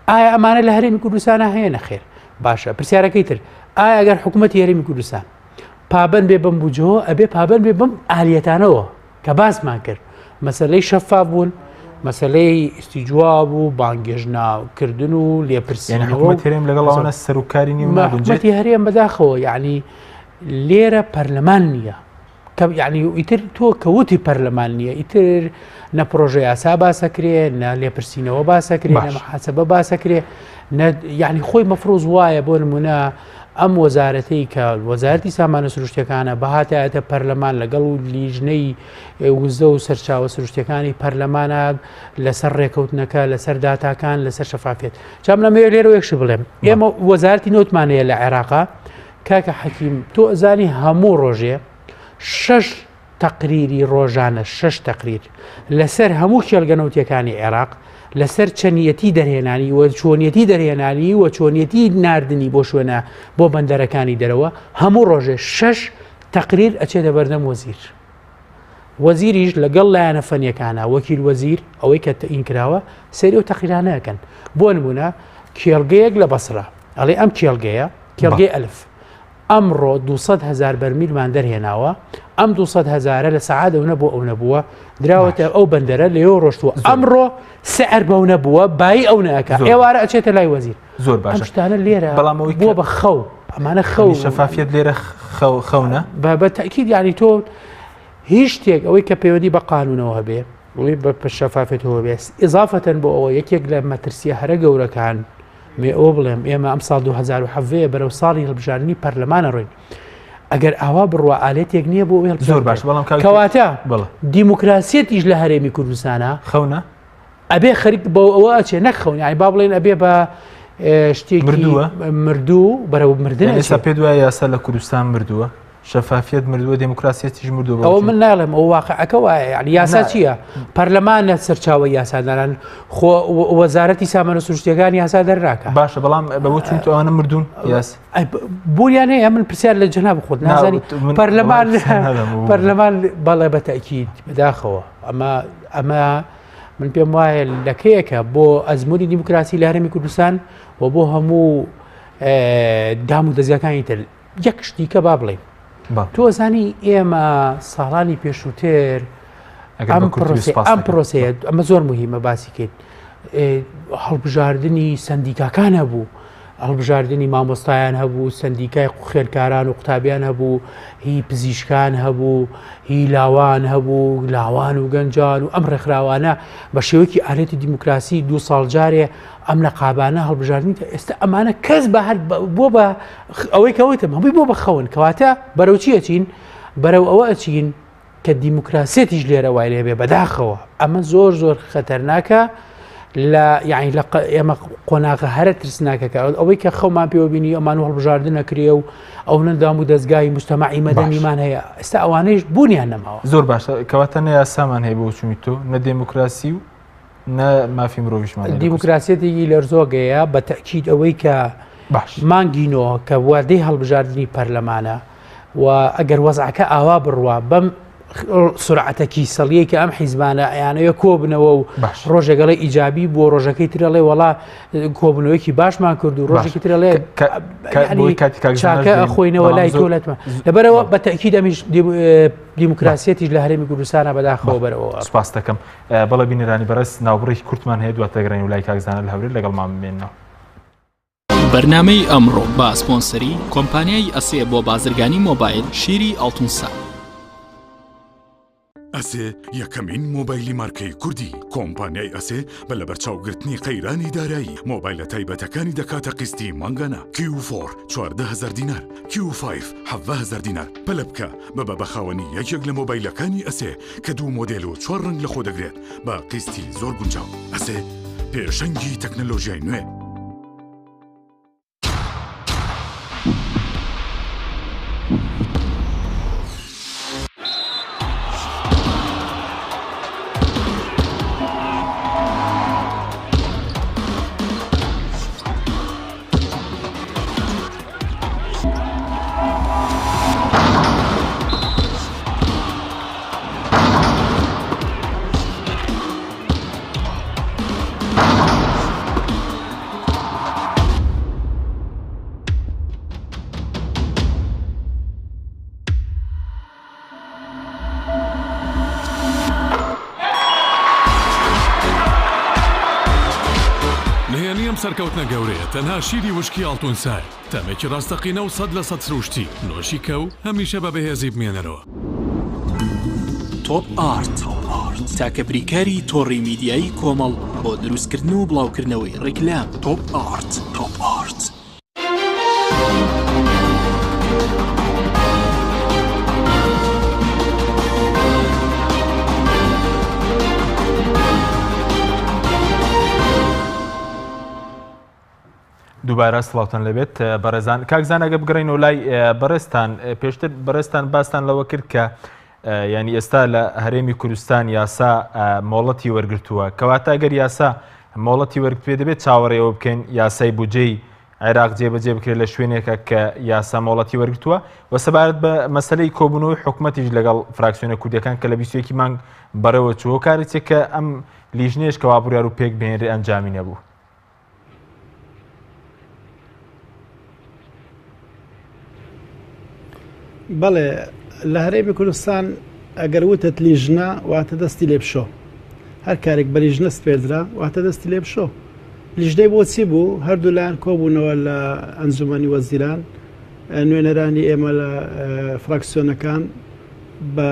[SPEAKER 3] ئایا ئەمانە لە هەرێمی کوردستانە هەیە نەخێر باشە پرسیارەکەی تر ئایا ئەگەر حکوومەتی هەرێمی کوردستان پابند بێ بەم بجەوە ئەبێ پابند بێ بەم ئالیەتانەوە کە باسمان کرد مەسلەی شەفاف بوون مەسلەی ئیسیجواب و بانگێژناکردن و لێپرسینەوە
[SPEAKER 1] هەرێم لەگەڵ ئەوانە سەرکاری نیە
[SPEAKER 3] حکومەتی هەرێم بەداخەوە یعنی لێرە پەرلەمان نییە کە یعنی ئیتر تۆ کەوتی پەرلەمان نییە ئیتر نە پرۆژە یاسا باسەکرێ نە لێپرسینەوە باسەکرێ نە محاسبە باسەکرێ یعنی خۆی مەفروز وایە بۆ نمونە ئەم وەزارەتەی کە وەزارەتی سامانە سروشتەکانە بەهاتایەتە پەرلەمان لەگەڵ و لیژنەی وزە و سەرچاوە سروشتەکانی پەرلەمانە لەسەر ڕێکەوتنەکە لەسەر داتاکان لەسەر شەفافێت چام لەمەوێ لێرە یەکش بڵێم ئێمە وەزارەتی نەوتمانەیە لە عێراقا کاکە حەکیم تۆ ئەزانی هەموو ڕۆژێ شەش تەقریری ڕۆژانە شەش تەقریر لەسەر هەموو کێڵگە نەوتیەکانی عێراق لەسەر چەندیەتی دەرهێنانی و چۆنیەتی دەرهێنانی و چۆنیەتی ناردنی بۆ شوێنە بۆ بەندەرەکانی دەرەوە هەموو ڕۆژێ شەش تەقریر ئەچێتە بەردەم وەزیر وەزیریش لەگەڵ لایەنە فەنیەکانە وەکیل وەزیر ئەوەی کە تەئین کراوە سەیری ئەو تەقریرانە ئەکەن بۆ نمونە کێڵگەیەک لە بەسرە ئەڵێ ئەم کێڵگەیە کێڵگەی ئەلف ئەمڕۆ 200 هزار بەرمیلمان دەرهێناوە ئەم 200 هزارە لە سەعات ئەو نەبوو ئەو نەبووە دراوەتە ئەو بەندەرە لەوێ ڕۆشتووە ئەمڕۆ سعر بەو نەبووە بایی ئەو نەکە ئێوارە ئەچێتە لای وەزیر
[SPEAKER 1] زۆر باشە
[SPEAKER 3] شتانە لێرە بەڵام ئەوەی بووە بە خەو ئەمانە خەو
[SPEAKER 1] شەفافیت لێرە خەونە
[SPEAKER 3] بە بە تەکید یعنی تۆ هیچ شتێک ئەوەی کە پەیوەندی بە قانونەوە هەبێ ئەوەی بە شەفافێتەوە بێ ئیزافەتەن بۆ ئەوە یەکێک لە مەترسیە هەرە گەورەکان مێ ئەوە بڵێم ئێمە ئەم ساڵ 2017 بەرەو ساڵی هەڵبژاردنی پەرلەمانە ڕۆین ئەگەر ئاوا بڕوا ئالێتێک نییە بۆ ئەوەی
[SPEAKER 1] زۆر باش بەڵام
[SPEAKER 3] کەواتە دیموکراسیەتیش لە هەرێمی کوردستانە
[SPEAKER 1] خەونە
[SPEAKER 3] ئەبێ خەریک بۆ ئەوە ئەچێ نەک خەون یانی با بڵێن ئەبێ بە شتێکی
[SPEAKER 1] مردووە
[SPEAKER 3] مردوو بەرەو مردن
[SPEAKER 1] ئێستا پێ دوای یاسا لە کوردستان مردووە شەفافیت مردووە دێموکراسیەتیش مردووە
[SPEAKER 3] ئەوە من ناڵێم ئەو واقعەکە وایە یعنی یاسا چییە پەرلەمانە سەرچاوە یاسادانان خۆ وەزارەتی سامانە سروشتیەکان یاسا دەرناکە
[SPEAKER 1] باشە بەڵام بەوە چون تو ئەوانە مردوون یاس
[SPEAKER 3] بوونیان هەیە من پرسیار لە جەناب خۆت نازانی پەرلەمان پەرلەمان بەڵێ بە تەکیید بەداخەوە ئەمە ئەمە من پێم وایە لەکەیەکە بۆ ئەزمموی دیموکراسی لە هەرێمی کوردستان و بۆ هەموو دام و دەزگاکانی تر یەک شتیکە با بڵێین تۆ زانی ئێمە ساڵانی پێشووتر ئەم پرۆسەیە ئەمە زۆر مهمە باسی کرد هەڵبژاردننی سندیکاکان هەبوو هەڵبژاردننی مامۆستایان هەبوو سندیکای خوێندکاران و قوتابیان هەبوو هی پزیشکان هەبوو هی لاوان هەبوو لاوان و گەنجان و ئەم ڕێکخراوانە بە شێوەیەکی ئالێتی دیموکراسی دو ساڵ جارێ ئەم لە قابانە هەڵبژاردنی تا ئێستا ئەمانە کەس بە هەر بۆ بە ئەوەی کەوتم هەمووی بۆ بە خەون کەواتە بەرەو چی ئەچین بەرەو ئەوە ئەچین کە دیموکراسیەتیش لێرە وای لێبێ بەداخەوە ئەمە زۆر زۆر خەتەرناکە لە یعنی لە ئێمە قۆناغە هەرە ترسناکەکە ئەوەی کە خەومان پێوە بینی ئەمان و هەڵبژاردن نەکرێ و ئەو نەندام و دەستگای مجتەمەعی مەدەنیمان هەیە ئێستا ئەوانەیش بوونیان نەماوە
[SPEAKER 1] زۆر باشە کەواتە نە یاسامان هەیە بۆ چونی تۆ نە دێموکراسی و نە مافی مرۆڤیشمان هەیە لە کوردستان.
[SPEAKER 3] دیموکراسیەتێکی لەرزۆگەیە بە تەئکید ئەوەی کە
[SPEAKER 1] باش.
[SPEAKER 3] مانگی نۆ کە وادەی هەڵبژاردنی پەرلەمانە و ئەگەر وەزعەکە ئاوا بڕوا بەم سرعەتە کیسەڵیەی کە ئەم حیزبانە ئەیانەوێ کۆبنەوە و
[SPEAKER 1] باش.
[SPEAKER 3] ڕۆژێک ئەڵێ ئیجابی بووە ڕۆژەکەی تر ئەڵێ وەڵا کۆبنەوەیەکی باشمان کرد و
[SPEAKER 1] باش.
[SPEAKER 3] ڕۆژێکی تر ئەڵێ
[SPEAKER 1] کە کە
[SPEAKER 3] یعنی
[SPEAKER 1] بۆی کاتی کاک زاناش
[SPEAKER 3] چاکە
[SPEAKER 1] بێین،
[SPEAKER 3] ئەخۆینەوە
[SPEAKER 1] بەڵام
[SPEAKER 3] لای
[SPEAKER 1] زۆر
[SPEAKER 3] تۆ لەتمە لەبەرەوە
[SPEAKER 1] بەڵێ.
[SPEAKER 3] بە تەئکید ئەمیش دیموکراسیەتیش لە هەرێمی کوردستانە بەداخەوە
[SPEAKER 1] بەڵێ.
[SPEAKER 3] بەرەوە ئەڕوا.
[SPEAKER 1] سوپاست دەکەم. بەڵێ بینەرانی بەڕێز ناوبڕێکی کورتمان هەیە دواتر دەگەڕێینەوە لای کاک زانا لە هەولێر لەگەڵمان بمێننەوە.
[SPEAKER 5] بەرنامەی ئەمڕۆ بە سپۆنسەری کۆمپانیای ئەسێ بۆ بازرگانی مۆبایل شیری ئاڵتون سا.
[SPEAKER 6] ئەسێ یەکەمین مۆبایلی مارکەی کوردی کۆمپانیای ئەسێ بە لەبەرچاوگرتنی قەیرانی دارایی مۆبایلە تایبەتەکانی دەکاتە قیستی مانگانە کیو فۆر 14هزار دینار کیو فایڤ 17هزار دینار پەلە بکە ببە بە خاوەنی یەکێک لە مۆبایلەکانی ئەسێ کە دوو مۆدێل و چوار ڕەنگ لەخۆ دەگرێت بە قیستی زۆر گونجاو. ئەسێ پێشەنگی تەکنەلۆژیای نوێ. سەرکەوتنە گەورەیە تەنها شیری وشکی ئاڵتون سایە، تامێکی ڕاستەقینە و 100% سروشتی، نۆشی کە و هەمیشە بە بەهێزی بمێنەرەوە.
[SPEAKER 5] تۆپ ئارت تاکە بریکاری تۆڕی میدیایی کۆمەڵ بۆ دروستکردن و بڵاوکردنەوەی ڕیکلام. تۆپ ئارت. تۆپ ئارت.
[SPEAKER 1] دووبارە سڵاوتان لەبێت بەڕێزان کاکزان ئەگە بگەڕینەوە لای بەڕێزتان پێشتر بەڕێزتان باستان لەوە کرد کە ینی ئێستا لە هەرێمی کوردستان یاسا مۆڵەتی وەرگتووە کەواتە ئەگەر یاسا مۆڵەتی وەرگپێ دەبێت چاوەڕێەوە بکەین یاسای بودجەی عێراق جێبەجێ بکرێت لە شوێنێکە کە یاسا مۆڵەتی وەرگتووە و سەبارەت بە مەسلەی کۆبوونەوەی حکوومەتیش لەگەڵ فراکسیۆنە کوردەکان کە لە 21 مانگ بەڕێوە چوو هۆکارێک کە ئەم لیژنەیەش کەوا بڕیار و پێک بهێنرێ ئەنجامی نەبوو.
[SPEAKER 4] بەڵێ لە هەرێمی کوردستان ئەگەر وتت لیژنە واتە دەستی لێ بشۆ هەر کارێک بە لیژنە سپێردرا واتە دەستی لێ بشۆ لیژنەی بۆچی بوو هەردوو لایەن کۆبوونەوە لە ئەنجومەنی وەزیران نوێنەرانی ئێمە لە فراکسیۆنەکان بە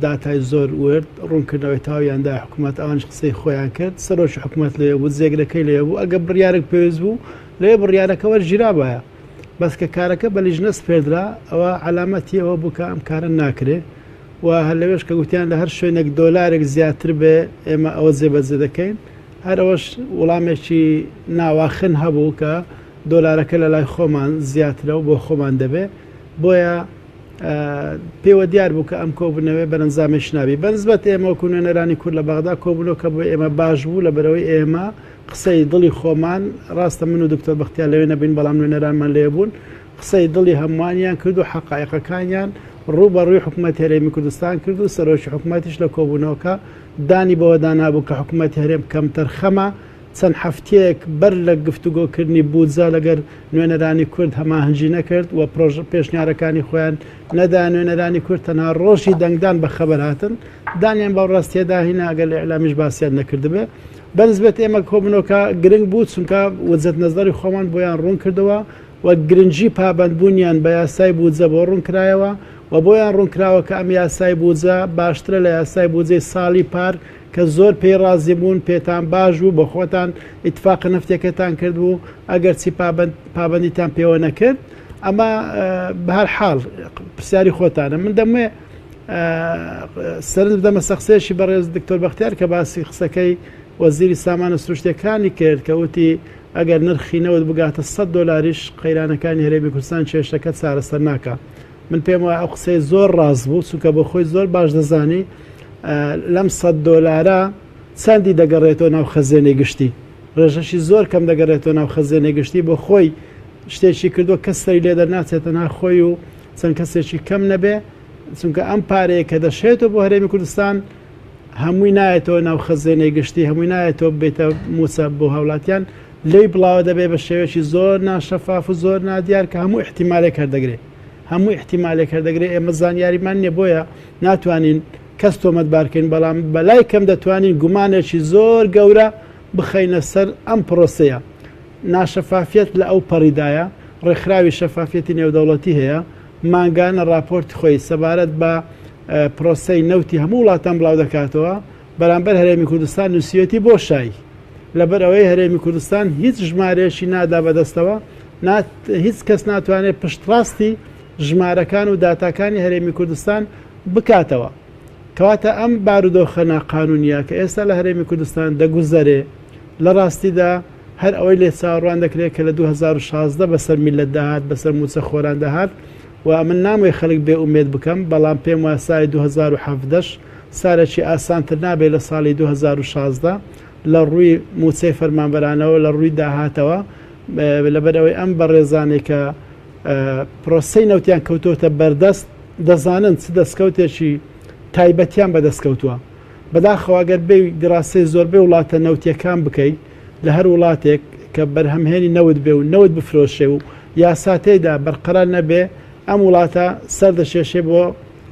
[SPEAKER 4] داتای زۆر ورد ڕوونکردنەوەی تەواویان دا حکوومەت ئەوانش قسەی خۆیان کرد سەرۆکی حکوومەت لێ بوو جێگرەکەی لێ بوو ئەگە بڕیارێک پێویست بوو لێ بڕیارەکە وەرگیرابایە بەس کە کارەکە بە لیژنە سپێردرا ئەوە عەلامەتی ئەوە بوو کە ئەم کارە ناکرێ و هەر لەوێش کە گوتیان لە هەر شوێنێک دۆلارێک زیاتر بێ ئێمە ئەوە جێبەجێ دەکەین هەر ئەوەش وڵامێکی ناواخن هەبوو کە دۆلارەکە لە لای خۆمان زیاترە و بۆ خۆمان دەبێ بۆیە پێوە دیار بوو کە ئەم کۆبوونەوەی بەرەنجامێکی نابی. بەنسبەت ئێمە وەکو نوێنەرانی کورد لە بەغدا کۆبوونەوەکە بۆ ئێمە باش بوو لەبەرئەوەی ئێمە قسەی دڵی خۆمان، ڕاستە من و دکتۆر بەختیار لەوێ نەبووین بەڵام نوێنەرانمان لەوێ بوون، قسەی دڵی هەمووانیان کرد و حەقایقەکانیان ڕوو بە ڕووی حکومەتی هەرێمی کوردستان کرد و سەرۆکی حکومەتیش لە کۆبوونەوەکە دانی بەوەدا نابوو کە حکومەتی هەرێم کەمتەرخەمە چەند هەفتەیەک بەر لە گفتوگۆکردنی بودجە لەگەر نوێنەرانی کورد هەماهەنگی نەکرد و پرۆژە پێشنیارەکانی خۆیان نەدا نوێنەرانی کورد تەنها ڕۆژی دەنگدان بە خەبەر هاتن دانیان بەو ڕاستیەدا هینا ئەگەر لە ئیعلامیش باسیان نەکردبێ بەنسبەت ئێمە کۆبوونەوەکە گرنگ بوو چونکە وجهەت نەزەری خۆمان بۆیان ڕوون کردەوە و گرنگی پابەندبوونیان بە یاسای بودجە بۆ ڕوون کرایەوە و بۆیان ڕوون کراوە کە ئەم یاسای بودجە باشترە لە یاسای بودجەی ساڵی پار کە زۆر پێی ڕازی بوون، پێتان باش بوو، بۆ خۆتان ئیتفاقە نەفتیەکەتان کرد بوو، ئەگەرچی پابەند پابەندیتان پێوە نەکرد، ئەمە بە هەر حاڵ پرسیاری خۆتانە. من دەموێ سەرنج بدەمە سەر قسەیەکی بەڕێز دکتۆر بەختیار کە باسی قسەکەی وەزیری سامانە سروشتیەکانی کرد کە وتی ئەگەر نرخی نەوت بگاتە 100 دۆلاریش قەیرانەکانی هەرێمی کوردستان کێشەکە چارەسەر ناکا. من پێم وایە ئەو قسەی زۆر ڕاست بوو چونکە بۆ خۆی زۆر باش دەزانی لەم سە دۆلارە چەندی دەگەڕێتەوە ناو خەزێنەی گشتی ڕێژەشی زۆر کەم دەگەڕێتەوە ناو خەزێنەی گشتی بۆ خۆی شتێکی کردووە کەس سەری لێ دەرناچێت تەنها خۆی و چەند کەسێکی کەم نەبێ چونکە ئەم پارەیە کە دەشێتەوە بۆ هەرێمی کوردستان هەمووی نایەتەوە ناو خەزێنەی گشتی هەمووی نایەتەوە بێتە موچە بۆ هاوڵاتیان لێی بڵاوە دەبێت بە شێوەیەکی زۆر ناشەفاف و زۆر نادیار کە هەموو ئیحتیمالێک هەردەگرێ هەموو ئیحتیمالێک هەردەگرێ ئێمە زانیاریمان نییە بۆیە ناتوانین کەس تۆمەتبارکەین بەڵام بەلای کەم دەتوانین گومانێکی زۆر گەورە بخەینە سەر ئەم پرۆسەیە ناشەفافیەت لە ئەو پەڕیدایە ڕێکخراوی شەفافیەتی نێودەوڵەتی هەیە مانگانە ڕاپۆرتی خۆی سەبارەت بە پرۆسەی نەوتی هەموو وڵاتان بڵاو دەکاتەوە بەرامبەر هەرێمی کوردستان نووسیوێتی بۆ شای لەبەر ئەوەی هەرێمی کوردستان هیچ ژمارەیەکی نادا بەدەستەوە هیچ کەس ناتوانێت پشتڕاستی ژمارەکان و داتاکانی هەرێمی کوردستان بکاتەوە کەواتە ئەم بارودۆخە ناقانونیە کە ئێستا لە هەرێمی کوردستان دەگوزەرێ لە ڕاستیدا هەر ئەوەی لێ چاوەڕوان دەکرێت کە لە 2016 بەسەر میلەت داهات بەسەر موچە خۆران داهات و ئەمن نامەوێ خەلک بێ ئومێد بکەم بەڵام پێم وایە سالی 2017 سارێکی ئاسانتر نابێت لە ساڵی 2016 لە ڕووی موچەی فەرمانبەرانەوە لە ڕووی داهاتەوە لەبەرئەوەی ئەم بەڕێزانەی کە پرۆسەی نەوتیان کەوتۆتە بەردەست دەزانن چ دەستکەوتێکی تایبەتیان بەدەست کەوتووە بەداخەوە ئەگەر بێ دیراسەی زۆربەی وڵاتە نەوتیەکان بکەی لە هەر وڵاتێک کە بەرهەمهێنی نەوت بێ و نەوت بفرۆشێ و یاسا تێیدا بەرقەرار نەبێ ئەم وڵاتە سەر دەکێشێ بۆ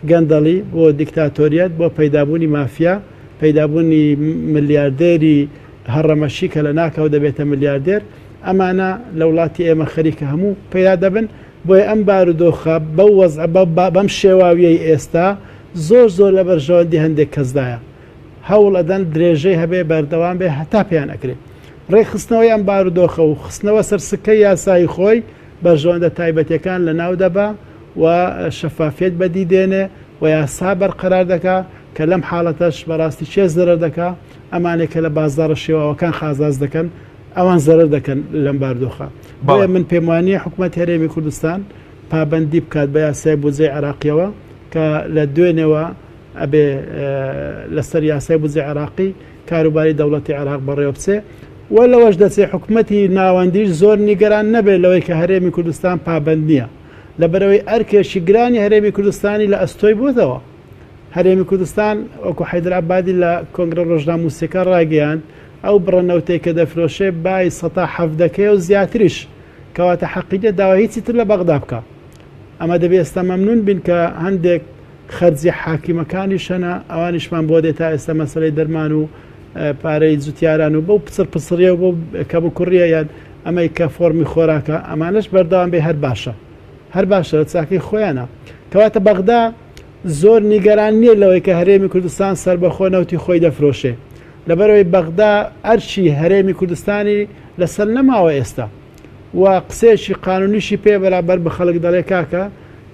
[SPEAKER 4] گەندەڵی بۆ دیکتاتۆریەت بۆ پەیدابوونی مافیا پەیدابوونی ملیاردێری هەڕەمەکی کە لە ناکاو دەبێتە ملیاردێر. ئەمانە لە وڵاتی ئێمە خەریکە هەموو پەیا دەبن، بۆیە ئەم بارودۆخە بەو وەزعە بەم شێواویەی ئێستا زۆر زۆر لە بەرژەوەندی هەندێک کەسدایە. هەوڵ ئەدەن درێژەی هەبێ بەردەوام بێ هەتا پێیان ئەکرێ. ڕێکخستنەوەی ئەم بارودۆخە و خستنەوە سەر سکەی یاسایی خۆی بەرژەوەندە تایبەتیەکان لەناو دەبا و شەفافیەت بەدی دێنێ و یاسا بەرقەرار دەکا کە لەم حاڵەتەش بەڕاستی کێ زەرەر دەکا؟ ئەمانەی کە لە بازاڕە شێواوەکان قازانج دەکەن ئەوان زەرەر دەکەن لەم باردۆخە. بۆیە من پێم وانییە حکومەتی هەرێمی کوردستان پابەندی بکات بە یاسای بودجەی عێراقیەوە کە لە دوێنێوە ئەبێ لەسەر یاسای بودجەی عێراقی کاروباری دەوڵەتی عێراق بەڕێوە بچێ و لەوەش دەچێ حکومەتی ناوەندیش زۆر نیگەران نەبێت لەوەی کە هەرێمی کوردستان پابەند نییە لەبەرەوەی ئەرکێکی گرانی هەرێمی کوردستانی لە ئەستۆی بووتەوە. هەرێمی کوردستان وەکو حەیدەر عەبادی لە کۆنگرە ڕۆژنامووسیەکە ڕایگەیاند، ئەو بڕە نەوتەی کە دەفرۆشێ بای سەتا حەڤدەکەیە و زیاتریش، کەواتە حەقی نیە داوای هیچی تر لە بەغدا بکا. ئەمە دەبێ ئێستا مەمنون بین کە هەندێک خەرجی حاکیمەکانیش هەنە، ئەوانیشمان بۆ دێ تا ئێستا مەسەلەی دەرمان و پارەی جوتیاران و بەو پچڕ پچڕیە و بەو کەموکوڕیە یان ئەمەی کە فۆڕمی خۆراکە ئەمانەش بەردەوام بێ هەر باشە. هەر باشە لە چاکەی خۆیانە. کەواتە بەغدا زۆر نیگەران نییە لەوەی کە هەرێمی کوردستان سەربەخۆ نەوتی خۆی دەفرۆشێ. لەبەرئەوەی بەغدا ئەرکی هەرێمی کوردستانی لەسەر نەماوە ئێستا و قسەیەکی قانونیشی پێ بەرابەر بە خەڵک دەڵێ کاکە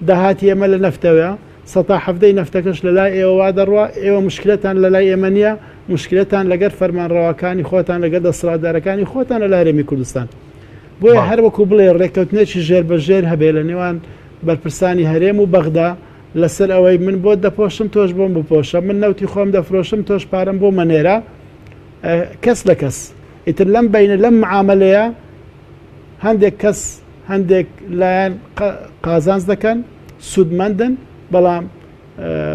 [SPEAKER 4] داهاتی ئێمە لە نەفتەوە سەتا حەڤدەی نەفتەکەش لە لای ئێوە وا دەڕوا ئێوە مشکلەتان لە لای ئێمە نییە مشکلەتان لەگەر فەرمانڕەواکانی خۆتان لەگەر دەسەڵاتدارەکانی خۆتانە لە هەرێمی کوردستان. بۆیە هەر وەکو بڵێ ڕێککەوتنێکی ژێر بە ژێر هەبێ لە نێوان بەرپرسانی هەرێم و بەغدا لەسەر ئەوەی من بۆت دەپۆشم تۆش بۆم بپۆشە، من نەوتی خۆم دەفرۆشم تۆش پارەم بۆ مەنێرە، کەس لە کەس. ئیتر لەم بەینە لەم معامەلەیە هەندێک کەس هەندێک لایەن قازانج دەکەن، سوودمەندن، بەڵام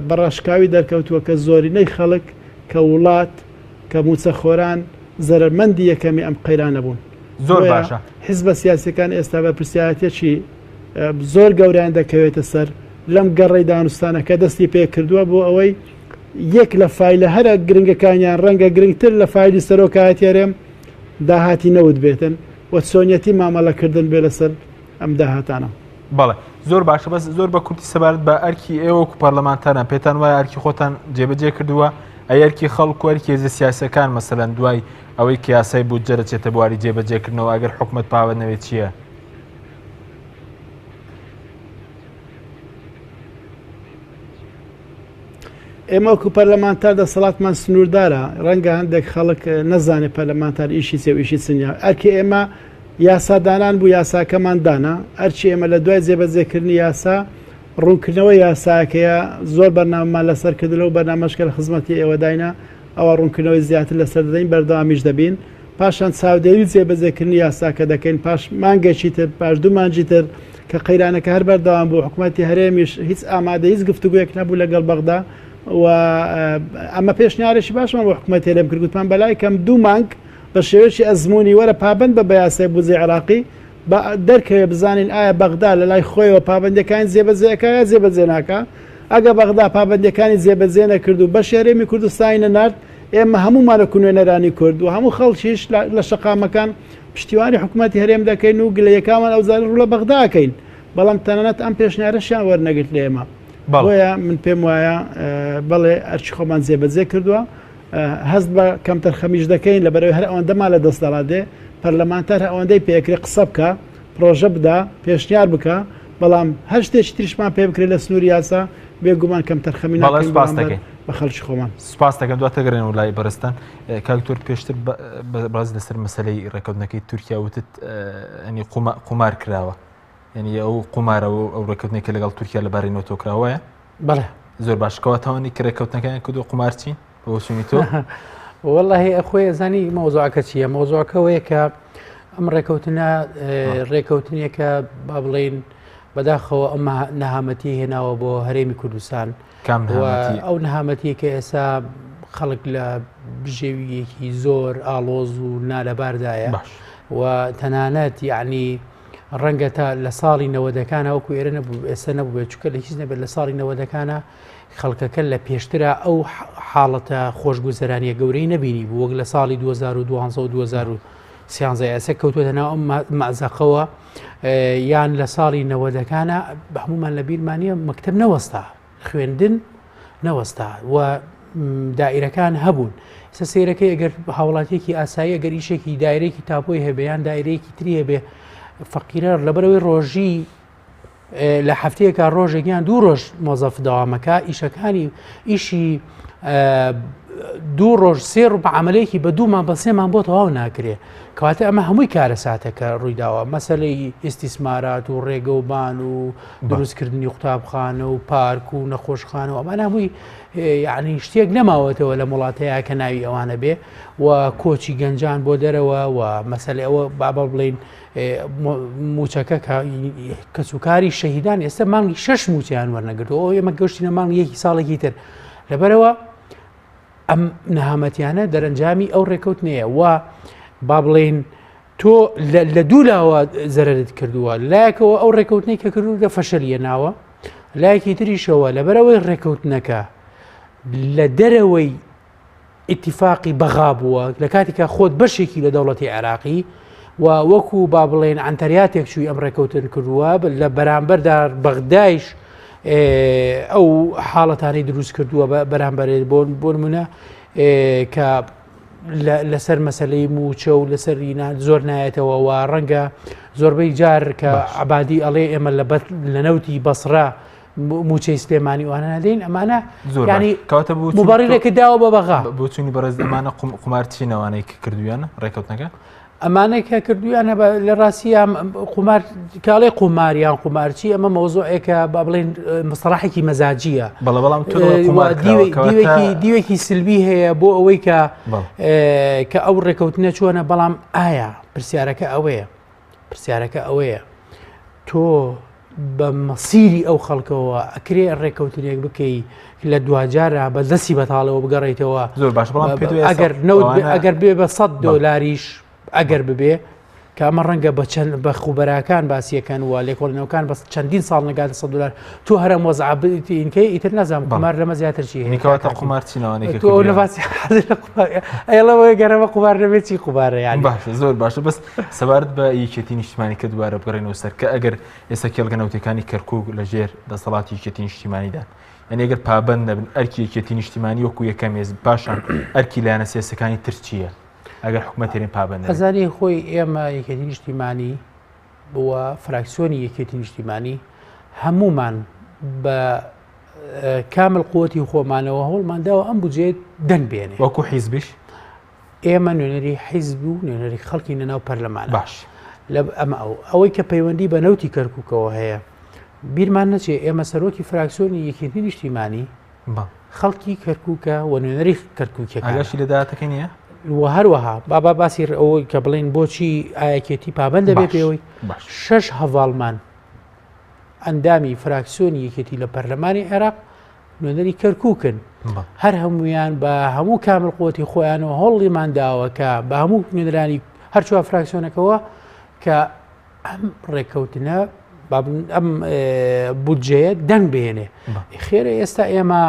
[SPEAKER 4] بە ڕاشکاوی دەرکەوتووە کە زۆرینەی خەڵک کە وڵات کە مووچەخۆران زەرەرمەندی یەکەمی ئەم قەیرانە بوون.
[SPEAKER 1] زۆر باشە.
[SPEAKER 4] حیزبە سیاسیەکان ئێستا بەرپرسیارەتیەکی زۆر گەورەیان دەکەوێتە سەر لەم گەڕەی دانوستانەکە دەستی پێکردووە بۆ ئەوەی یەک لە فایلە هەرە گرنگەکانیان ڕەنگە گرنگتر لە فایلی سەرۆکایەتی هەرێم داهاتی نەوت بێتن و چۆنیەتی مامەڵەکردن بێ لەسەر ئەم داهاتانە.
[SPEAKER 1] بەڵێ زۆر باشە بەس زۆر بە کورتی سەبارەت بە ئەرکی ئێوە وەکو پەرلەمانتاران پێتان وایە ئەرکی خۆتان جێبەجێ کردووە ئەی ئەرکی خەڵک و ئەرکی هێزە سیاسەکان مەسەلەن دوای ئەوەی کە یاسای بودجە دەچێتە بواری جێبەجێکردنەوە ئەگەر حکومەت پابەند نەبێت چییە؟
[SPEAKER 4] ئێمە وەکو پەرلەمانتار دەسەڵاتمان سنووردارە ڕەنگە هەندێک خەڵک نەزانێت پەرلەمانتار ئیشی چێ و ئیشی چ نییە ئەرکی ئێمە یاسادانان بوو یاساکەمان دانا ئەرکی ئێمە لە دوای جێبەجێکردنی یاسا ڕوونکردنەوەی یاساکەیە زۆر بەرنامەمان لەسەر کرد لەو بەرنامەش کە لە خزمەتی ئێوە داینا ئەوە ڕوونکردنەوەی زیاتر لەسەر دەدەین بەردەوامیش دەبین پاشان چاودێری جێبەجێکردنی یاساکە دەکەین پاش مانگێکی تر پاش دوو مانگی تر کە قەیرانەکە هەر بەردەوام بوو حکوومەتی هەرێمیش هیچ ئامادە هیچ گفتوگویەک نەبوو لەگەڵ بەغدا و ئەمە پێشنیارێکی باشمان بۆ حکوومەت هەرێم کرد گوتمان بەلای کەم دوو مانگ بە شێوەیەکی ئەزموونی وەرە پابەند بە بە یاسای بودجەی عێراقی با دەرکەوێ بزانین ئایا بەغدا لە لای خۆیەوە پابەندیەکانی جێبەجێ ئەکا یا جێبەجێ ناکا ئەگە بەغدا پابەندیەکانی جێبەجێ نەکرد و بەشی هەرێمی کوردستانی نەنارد ئێمە هەموومان وەکو نوێنەرانی کورد و هەموو خەڵکیش لە شەقامەکان پشتیوانی حکوومەتی هەرێم دەکەین و گلەیەکانمان ئەو جارە ڕوو لە بەغدا ئەکەین بەڵام تەنانەت ئەم پێشنیارەشیان وەرنەگرت لە ئێمە بۆیە من پێم وایە بەڵێ ئەرکی خۆمان جێبەجێ کردووە هەست بە کەمتەرخەمیش دەکەین لەبەرئەوەی هەر ئەوەندەمان لە دەستەڵات دێ، پەرلەمانتار هەر ئەوەندەی پێکرێ قسە بکا، پرۆژە بدا، پێشنیار بکا، بەڵام هەر شتێکی تریشمان پێ بکرێ لە سنووری یاسا، بێگومان کەمتەرخەمی
[SPEAKER 1] بەڵێ
[SPEAKER 4] ناکەین
[SPEAKER 1] سوپاس
[SPEAKER 4] بەرامبەر
[SPEAKER 1] دەکەین.
[SPEAKER 4] بە خەڵکی خۆمان.
[SPEAKER 1] سوپاس دەکەم دواتر گەڕێنەوە لای بەڕێزتان. کاک دکتۆر پێشتر باس لەسەر مەسەلەی ڕێککەوتنەکەی تورکیا وتت ینی قومار کراوە یعنی ئەو قومارە و ئەو ڕێککەوتنێک کە لەگەڵ تورکیا لەبارەی نەوتەوە کراوە
[SPEAKER 3] بەڵێ.
[SPEAKER 1] زۆر باش کەواتە ئەوانەی کە ڕێککەوتنەکەیان کردووە قومار چین؟ بە بۆچوونی تۆ؟
[SPEAKER 3] وەڵاهی ئەخۆی ئەزانی مەوزوعەکە چییە مەوزوعەکەوەیە کە ئەم ڕێکەوتنە ڕێکەوتنێکە با بڵین بەداخەوە ئەم نەهامەتی هێناوە بۆ هەرێمی کوردستان
[SPEAKER 1] کام نەهامەتی؟
[SPEAKER 3] ئەو نەهامەتی کە ئێستا خەڵک لە بژێویەکی زۆر ئاڵۆز و نالەباردایە
[SPEAKER 1] باش
[SPEAKER 3] و تەنانەت یعنی ڕەنگە تا لە ساڵی نەوەدەکانە وەکو ئێرە نەبوو ئێستا نەبوو چونکە لە هیچ نەبێت لە ساڵی نەوەدەکانە خەڵکەکە لە پێشترا ئەو حاڵەتە خۆشگوزەرانیە گەورەی نەبینی بوو وەک لە ساڵی 2012 و 2013. سیانزە ئێستا کەوتوەتە ناو ئەم مەزەقەوە یان لە ساڵی نەوەدەکانە هەمومان لە بیرمانە مەکتب نەوەستا خوێندن نەوەستا و دائیرەکان هەبوون سە سیرەکەی ئەگەر هاوڵاتیەکی ئاسایی ئەگەر ئیشێکی دایرێکی تاپۆی هەبێ یان دایرەیەکی تری هەبێ فەقیرە لەبەرەوەی ڕۆژی لە هەفتەیەکا ڕۆژێک یان دوو ڕۆژ مۆزەف دەوامەکە ئیشەکانی ئیشی دوو ڕۆژ سێ ڕوو بە عملێکی بە دوومان بە سێمان بۆ تەواو ناکرێ کەواتە ئەمە هەمووی کارەساتەکە ڕوویداوە مەسلەی ئیسیسمارات و ڕێگەوبان و دروستکردنی قوتابخانە و پارک و نەخۆشخانە و ئەمانە هەمووی یعنی شتێک نەماوەتەوە لە وڵاتەیە کە ناوی ئەوانە بێ و کۆچی گەنجان بۆ دەرەوە و مەسەلەی ئەوە بابە بڵین موچەکە کە کەسوکاری شەهیدان ئێستا مانگی شەش موچیان وەرنەگرتووە ئەو ئێمە گەشتینە مانگ یەکی ساڵێکی تر لەبەرەوە ئەم نەهامەتیانە دەرەنجامی ئەو ڕێکەوتنەیە و با بڵێین تۆ لە دوو لاوە زەرت کردووە لایەکەوە ئەو ڕێکەوتنەی کە کردو لە فەشەلیە ناوە لایەکی تریشەوە لەبەرەوەی ڕێکەوتنەکە لە دەرەوەی ئیتیفاقی بەغا بووە لە کاتێکا خۆت بەشێکی لە دەوڵەتی عێراقی و وەکو با بڵێن عەنتەریاتێک چووی ئەم ڕێکەوتن کردووە لە بەرامبەردا بەغدایش ئەو حاڵەتانەی دروست کردووە بەرامبەرێت بۆ بۆ نمونە کە لەسەر مەسلەی موچە و لەسەر زۆر نایەتەوە و ڕەنگە زۆربەی جار کە عبادی ئەڵێ ئێمە لە نەوتی بەسرە موچەی سلێمانی وانە نادەین ئەمانە
[SPEAKER 1] زۆر ینی کەواتە بۆ
[SPEAKER 3] مبارێکە داوە بە بەغا
[SPEAKER 1] بۆچوونی بەڕێز ئەمانە قومار چینەوانەی کە کردویانە ڕێکەوتنەکە
[SPEAKER 3] ئەمانە کە کردویانە لە ڕاستیە قومار کاڵێ قوماریان قومارچی ئەمە مەوزوعێکە با بڵێن مستەڵحێکی مەزاجیە
[SPEAKER 1] بەڵێ بەڵام
[SPEAKER 3] دیوێکی دیوێکی سلبی هەیە بۆ ئەوەی کە کە ئەو ڕێکەوتنە چۆنە بەڵام ئایا پرسیارەکە ئەوەیە پرسیارەکە ئەوەیە تۆ بە مەسیری ئەو خەڵکەوە ئەکرێ ڕێککەوتنێک بکەی لە دواجارە بە دەستی بەتاڵەوە بگەڕیتەوە
[SPEAKER 1] زۆر باش بەڵام
[SPEAKER 3] ئەگەر نەوت ئەگەر بێ بە 100 دۆلاریش ئەگەر ببێ کە ئەمە ڕەنگە بە چەند بە خوبەراکان باسیەکەن و لێکۆڵینەوەکان بەس چەندین ساڵ نگاتە 100 دلار تۆ هەرم وەزع بینکەی ئیتر نازانم قومار لەمە زیاتر چی هەیە
[SPEAKER 1] کەواتە قومار چینەوانێک
[SPEAKER 3] تۆ لە باسی ئەڵەوە گەرەوە قومار نەبێت چی قومارە یان
[SPEAKER 1] باشە زۆر باشە بەس سەبارەت بە یەکێتی نیشتمانی کە دووارە بگەڕێنەوە سەر کە ئەگەر ئێستا کێڵگە نەوتەکانی کەرکک لە ژێر دەسەڵاتی یەکێتی نیشتیمانیدان یعنی ئەگەر پابند نەبن ئەرکی یەکێتی نیشتیمانی وەکو یەکەم هێز پاشان ئەرکی لایەنە سیاسەکانی تر چییە ئەگەر حکومەت هەرێم پابند نەبێت؟
[SPEAKER 3] ئەزانی خۆی ئێمە یەکێتی نیشتیمانی و فراکسیۆنی یەکێتی نیشتیمانی هەمومان بە کامل قوتی خۆمانەوە هەوڵمان داوە ئەم بودجەیە دەنگ بێنێ
[SPEAKER 1] وەکو حیزبیش
[SPEAKER 3] ئێمە نوێنەری حیزب و نوێنەری خەڵکی لە ناو پەرلەمان
[SPEAKER 1] باش
[SPEAKER 3] لە ئەمە ئەو ئەوەی کە پەیوەندی بە نەوتی کەرکووکەوە هەیە بیرمان نەچێ ئێمە سەرۆکی فراکسیۆنی یەکێتی نیشتیمانی خەڵکی کەرکووکە و نوێنەری کەرکووکیەکانە.
[SPEAKER 1] ئاگاشی لە داهاتەکەی نییە؟
[SPEAKER 3] و هەروەها بابا باسی ئەوەی کە بڵێن بۆچی ئایەکێتی پابند دەبێت پێوەی شەش هەڤاڵمان ئەندامی فراکسیۆنی یەکێتی لە پەرلەمانی عێراق نوێنەری کەرکووکن هەر هەمویان بە هەموو کامل قوتی خۆیانەوە هەوڵیمان داوە کە بە هەموو نوێنەرانی هەرچوار فراکسیۆنەکەوە کە ئەم ڕێککەوتنە ئەم بودجەیە دەنگ بهێنێ خێرە ئێستا ئێمە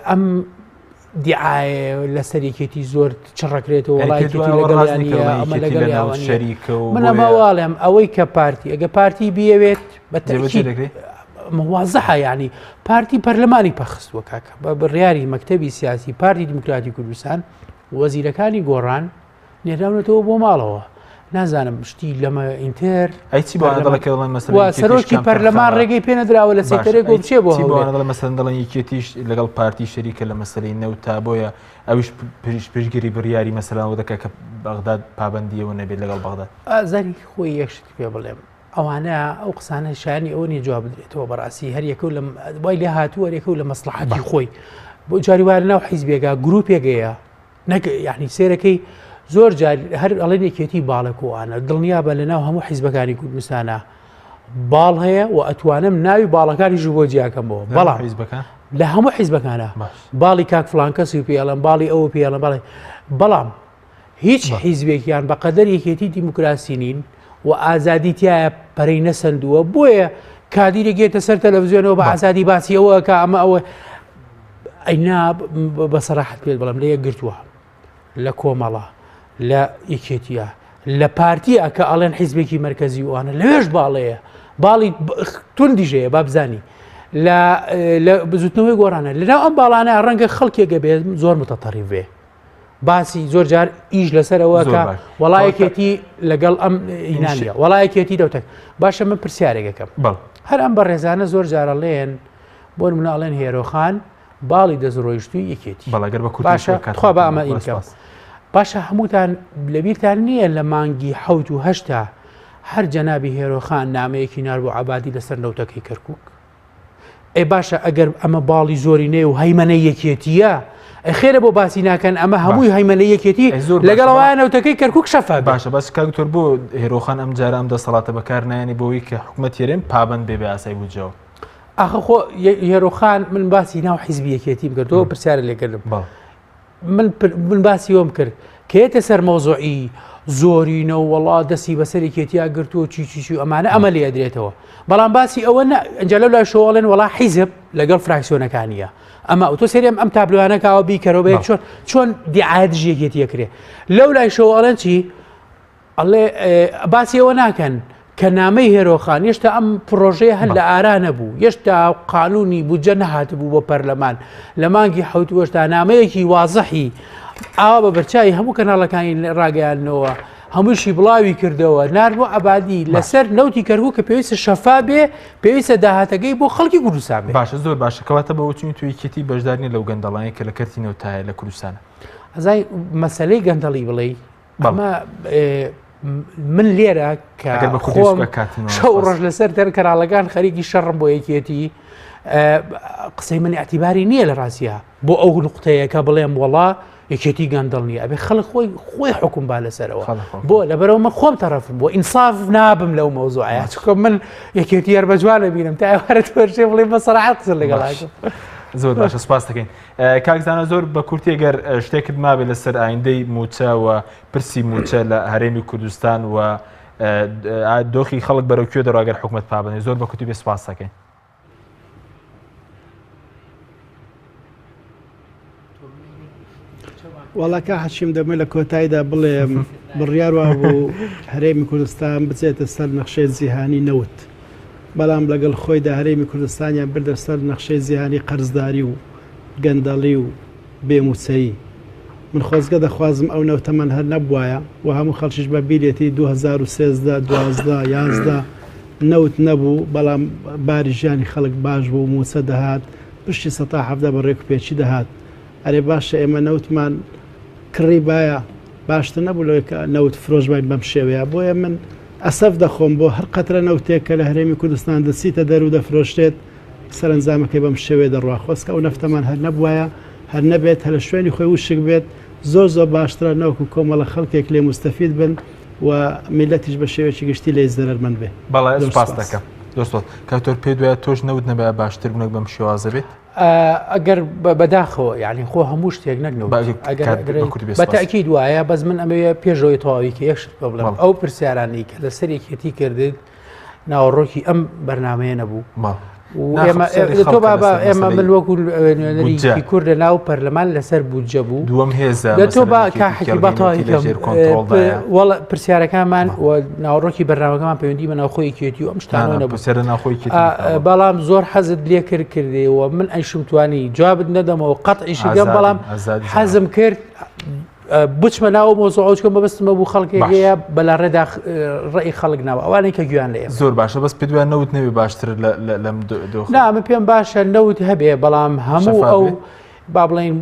[SPEAKER 3] ئەم دیعاە لەسەر یەکێتی زۆر چڕەکرێتەوە ئەمە لەگەڵ من ئەمە واڵێم ئەوەی کە پارتی ئەگە پارتی بیەوێت بە دەکرێت وازحە ینی پارتی پەرلەمانی پەخستووە کاکە بە بڕیاری مەکتتەبی سیاسی پارتی دیموکراتی کوردستان وەزیرەکانی گۆڕان نێراونەتەوە بۆ ماڵەوە نازانم شتی لەمە ئینتەر
[SPEAKER 1] ئەی چی بۆ دەڵێ کە دەڵێن مەسەلەن
[SPEAKER 3] و سەرۆکی پەرلەمان ڕێگەی پێ نەدراوە لە سەیتەرێک و بچێ بۆ
[SPEAKER 1] چی بۆ دەڵێن مەسەلەن دەڵێن یەکێتیش لەگەڵ پارتی شەریکە لە مەسەلەی نەوت تا بۆیە ئەویش پریش پشتگیری بڕیاری مەسەلەن دەکات کە بەغداد پابەندیەوە نەبێت لەگەڵ بەغداد.
[SPEAKER 3] ئازاری خۆی یەک شت پێ بڵێم ئەوانە ئەو قسانە شایانی ئەوە نیە جواب بدرێتەوە بەڕاستی هەر یەکەو لە وای لێ هاتووە یەکەو لە مەسڵەحەتی خۆی بۆ جاری وایە لەناو حیزبێکا گروپێک هەیە نەک یعنی سێرەکەی زۆر جار هەر ئەڵێن یەکێتی باڵێک و ئانە دڵنیا بە لەناو هەموو حیزبەکانی کوردستانە باڵ هەیە و ئەتوانم ناوی باڵەکانی ژ بۆ جیاکەمەوە بەڵام
[SPEAKER 1] حیزبەکان
[SPEAKER 3] لە هەموو حیزبەکانە باڵی کاک فلان کەسی پێڵم باڵی ئەو پێڵم بەڵێ بەڵام هیچ حیزبێکیان بە قەدەر یەکێتی دیموکراسی نین و ئازادی تایە پەرەی نەسەندووە بۆیە کادیرێک یێتە سەر تەلەڤزیۆنەوە بە ئازادی باسی ئەوە کە ئەمە ئەوە ئەینا بە سەراحەت پێت بڵێم لە یەکگرتووە لە کۆمەڵە لە یەکێتیە لە پارتیە کە ئەڵێن حیزبێکی مەرکەزی وانە لەوێش باڵەیە باڵی توندیش هەیە با بزانی لە لە بزوتنەوەی گۆڕانە لەناو ئەم باڵانە ڕەنگە خەڵکێکە بێت زۆر متەتەریف بێ باسی زۆر جار ئیش لەسەرەوە کە وەڵایەکێتی لەگەڵ ئەم ئینانە وەڵایەکێتی دەوتەک باشە من پرسیارێکەکەم هەر ئەم بەڕێزانە زۆر جارەڵێن بۆ مناڵێن هێرۆخان باڵی دەستڕۆیشتووی یەکێتی.
[SPEAKER 1] بەڵێ گەر بە کورتی
[SPEAKER 3] باشە
[SPEAKER 1] کات
[SPEAKER 3] تخوا با ئەمە
[SPEAKER 1] زۆر
[SPEAKER 3] ئینکەم.
[SPEAKER 1] سپاس.
[SPEAKER 3] باشە هەمووتان لەبیرتان نییە لە مانگی حەوت و هەشتا هەر جەنابی هێرۆخان نامەیەکی نار بۆ عەبادی لەسەر نەوتەکەی کەرکوک؟ ئێ باشە ئەگەر ئەمە باڵی زۆرینەیە و هەیمەنەی یەکێتییە ئەی خێرە بۆ باسی ناکەن ئەمە هەمووی
[SPEAKER 1] باش.
[SPEAKER 3] هەیمەنەی یەکێتی
[SPEAKER 1] ئەی زۆر باشە
[SPEAKER 3] لەگەڵ
[SPEAKER 1] بەڵام
[SPEAKER 3] ئەوەیە نەوتەکەی کەرکوک شەفا بێ.
[SPEAKER 1] باشە بەس کاک دکتۆر بۆ هێرۆخان ئەم جارە ئەم دەسەڵاتە بەکار نایەنێ بۆ ئەوەی کە حکومەتی هەرێم پابەند بێ بە یاسای بودجەوە؟
[SPEAKER 3] ئاخە خۆ هێرۆخان من باسی ناو حیزبی یەکێتیم کرد تۆ پرسیارە لێکردم من من باسی وەم کرد کە یەتە سەر مەوزوعی زۆرینە و وەڵا دەستی بەسەر یەکێتیا گرتووە چی چی چی ئەمانە ئەمە لێ ئەدرێتەوە بەڵام باسی ئەوە نە ئەنجا لەو لای شۆڵێن وەڵا حیزب لەگەڵ فراکسیۆنەکانیە ئەمە ئەو تۆ سەرێم ئەم تابلوانە کاوە بیکەرەوە بە یەک چۆن چۆن دیعایە دژی یەکێتی ئەکرێ لەو لای شۆڵێن چی ئەڵێ باسی ئەوە ناکەن کە نامەی هێرۆخان یشتا ئەم پرۆژەیە هەر لە ئارا نەبوو یشتا قانونی بودجە نەهاتبوو بۆ پەرلەمان لە مانگی حوتوەشتا نامەیەکی وازحی ئاوا بە بەرچوی هەموو کەناڵەکانی ڕاگەیاندنەوە هەمووشی بڵاوی کردەوە نار بۆ عبادی لەسەر نەوتی کەرکوک کە پێویستە شەفا بێ پێویستە داهاتەکەی بۆ خەڵکی کوردستان بێ
[SPEAKER 1] باشە زۆر باشە کەواتە بە وتنی تو یەکێتی بەشدار نیە لەو گەندەڵانەی کە لە کەرتی نەوتایە لە کوردستانە
[SPEAKER 3] ئەزای مەسەلەی گەندەڵی بڵێی ئەمە من لێرە کە خۆم شەو ڕۆژ لەسەر دەر کەراڵەکان خەریکی شەڕم بۆ یەکێتی قسەی من اعتیباری نییە لە ڕاستە بۆ ئەو نقطەیە کە بڵێم وەڵا یەکێتی گەندەڵ نییە ئەبێ خەڵک خۆی خۆی حکوم با لەسەرەوە بۆ لەبەرەوە من خۆم تەرەفم بۆ ئینساف نابم لەو مەوزوعە چکە من یەکێتی هەر بە جوان بینم تا ئێوارە تۆرشێ بڵێ بە سەراحەت قسە لەگەڵ
[SPEAKER 1] زۆر باشە سپاس دەکەین کاک زانا زۆر بە کورتی گەر شتێکت مابێت لەسەر ئایندەی موچە و پرسی موچە لە هەرێمی کوردستان و دۆخی خەڵک بەرەو کوێ دەڕوا گەر حکومت پابەندێ زۆر بە کورتی بێ سپاس دەکەین.
[SPEAKER 4] وەڵا کا حەشیم دەمێ لە کۆتاییدا بڵێم بڕیار وابوو هەرێمی کوردستان بچێتە سەر نەخشەی جیهانی نەوت بەڵام لەگەڵ خۆیدا هەرێمی کوردستانیان بردە سەر نەخشەی جیهانی قەرزداری و گەندەڵی و بێ مووچەیی. من خۆزگە دەخوازم ئەو نەوتەمان هەر نەبوایە و هەموو خەڵکیش بە بیرێتی 2013، 12، 11 نەوت نەبوو بەڵام باری ژیانی خەڵک باش بوو مووچە دەهات پشتی سەتا 17 بە ڕێکوپێکی دەهات. ئەرێ باشە ئێمە نەوتمان کڕیبایە باشتر نەبوو لەوەی کە نەوت فرۆش باین بەم شێوەیە بۆیە من ئەسەف دەخۆم بۆ هەر قەترە نەوتێک کە لە هەرێمی کوردستان دەچیتە دەر و دەفرۆشرێت سەرەنجامەکەی بەم شێوەیە دەڕوا خۆزگە ئەو نەفتەمان هەر نەبوایە هەر نەبێت هەر لە شوێنی خۆی وشک بێت زۆر زۆر باشترە نەوەکو کۆمەڵە خەڵکێک لێ موستەفید بن و میلەتیش بە شێوەیەکی گشتی لێی زەرەرمەند بێ.
[SPEAKER 1] بەڵێ سوپاس دەکەم. زۆر سوپاس. کاک تۆر پێت وایە تۆش نەوت نەبایە باشتر بوو نەک بەم شێوازە بێت؟
[SPEAKER 3] ئەگەر بەداخەوە یعنی خۆ هەموو شتێک نەک بەتەکیید وایە بەس من ئەمەوێ پێشەوەی تەواوی کە یەک شت بڵێم ئەو پرسیارانەی کە لەسەر یەکێتی کردت ناوەڕۆکی ئەم بەرنمەیە نەبوو تۆ بابا ئێمە من وەکو نوێنەری کورد لە ناو پەرلەمان لەسەر بودجە بوو
[SPEAKER 1] دووەم هێزە
[SPEAKER 3] لە تۆ با کاحکی باتەوە پرسیارەکانمان و ناوەڕۆکی بەرنامەکەمان پەیوەندی بە ناوخۆی یەکێتی و ئەم شتانە نەبوو
[SPEAKER 1] سەر ناوخۆی
[SPEAKER 3] بەڵام زۆر حەزت لێ کرد کردی و من ئەیشم توانی جوابت نەدەمەوە قەت ئیشگەم بەڵام حەزم کرد بچمە ناو مۆزۆچکە مەبەستمە بوو خەڵکێک هەیە بەلا ڕێدا ڕێی خەڵک ناوە ئەوانەی کە گویان لێ
[SPEAKER 1] زۆر باشە بەس پێ دوای نەوت نەوێ باشتر لەم
[SPEAKER 3] نا من پێم باشە نەوت هەبێ بەڵام هەموو ئەو با بڵین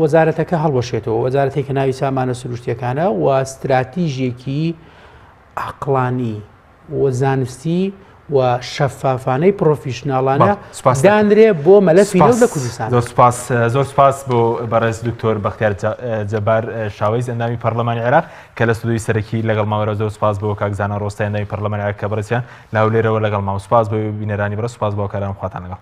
[SPEAKER 3] وەزارەتەکە هەڵوەشێتەوە وەزارەتێکە ناوی سامانە سروشتیەکانە و استراتیژێکی عەقڵانی و زانستی و شەفافانەی پڕۆفیشناڵانە دانرێ بۆ مەلەفی نەوت لە کوردستان.
[SPEAKER 1] زۆر سوپاس زۆر سوپاس بۆ بەڕێز دکتۆر بەختیار جەبار شاوەیس ئەندامی پەرلەمانی عێراق کە لە ستۆدیۆی سەرەکی لەگەڵمان وەرە زۆر سوپاس بۆ کاک زانا ڕۆستای ئەندامی پەرلەمانی عێراق کە بەڕێزیان لە هەولێرەوە لەگەڵمان سوپاس بۆ بینەرانی بەڕێز سوپاس بۆ کاران خواتان لەگەڵ.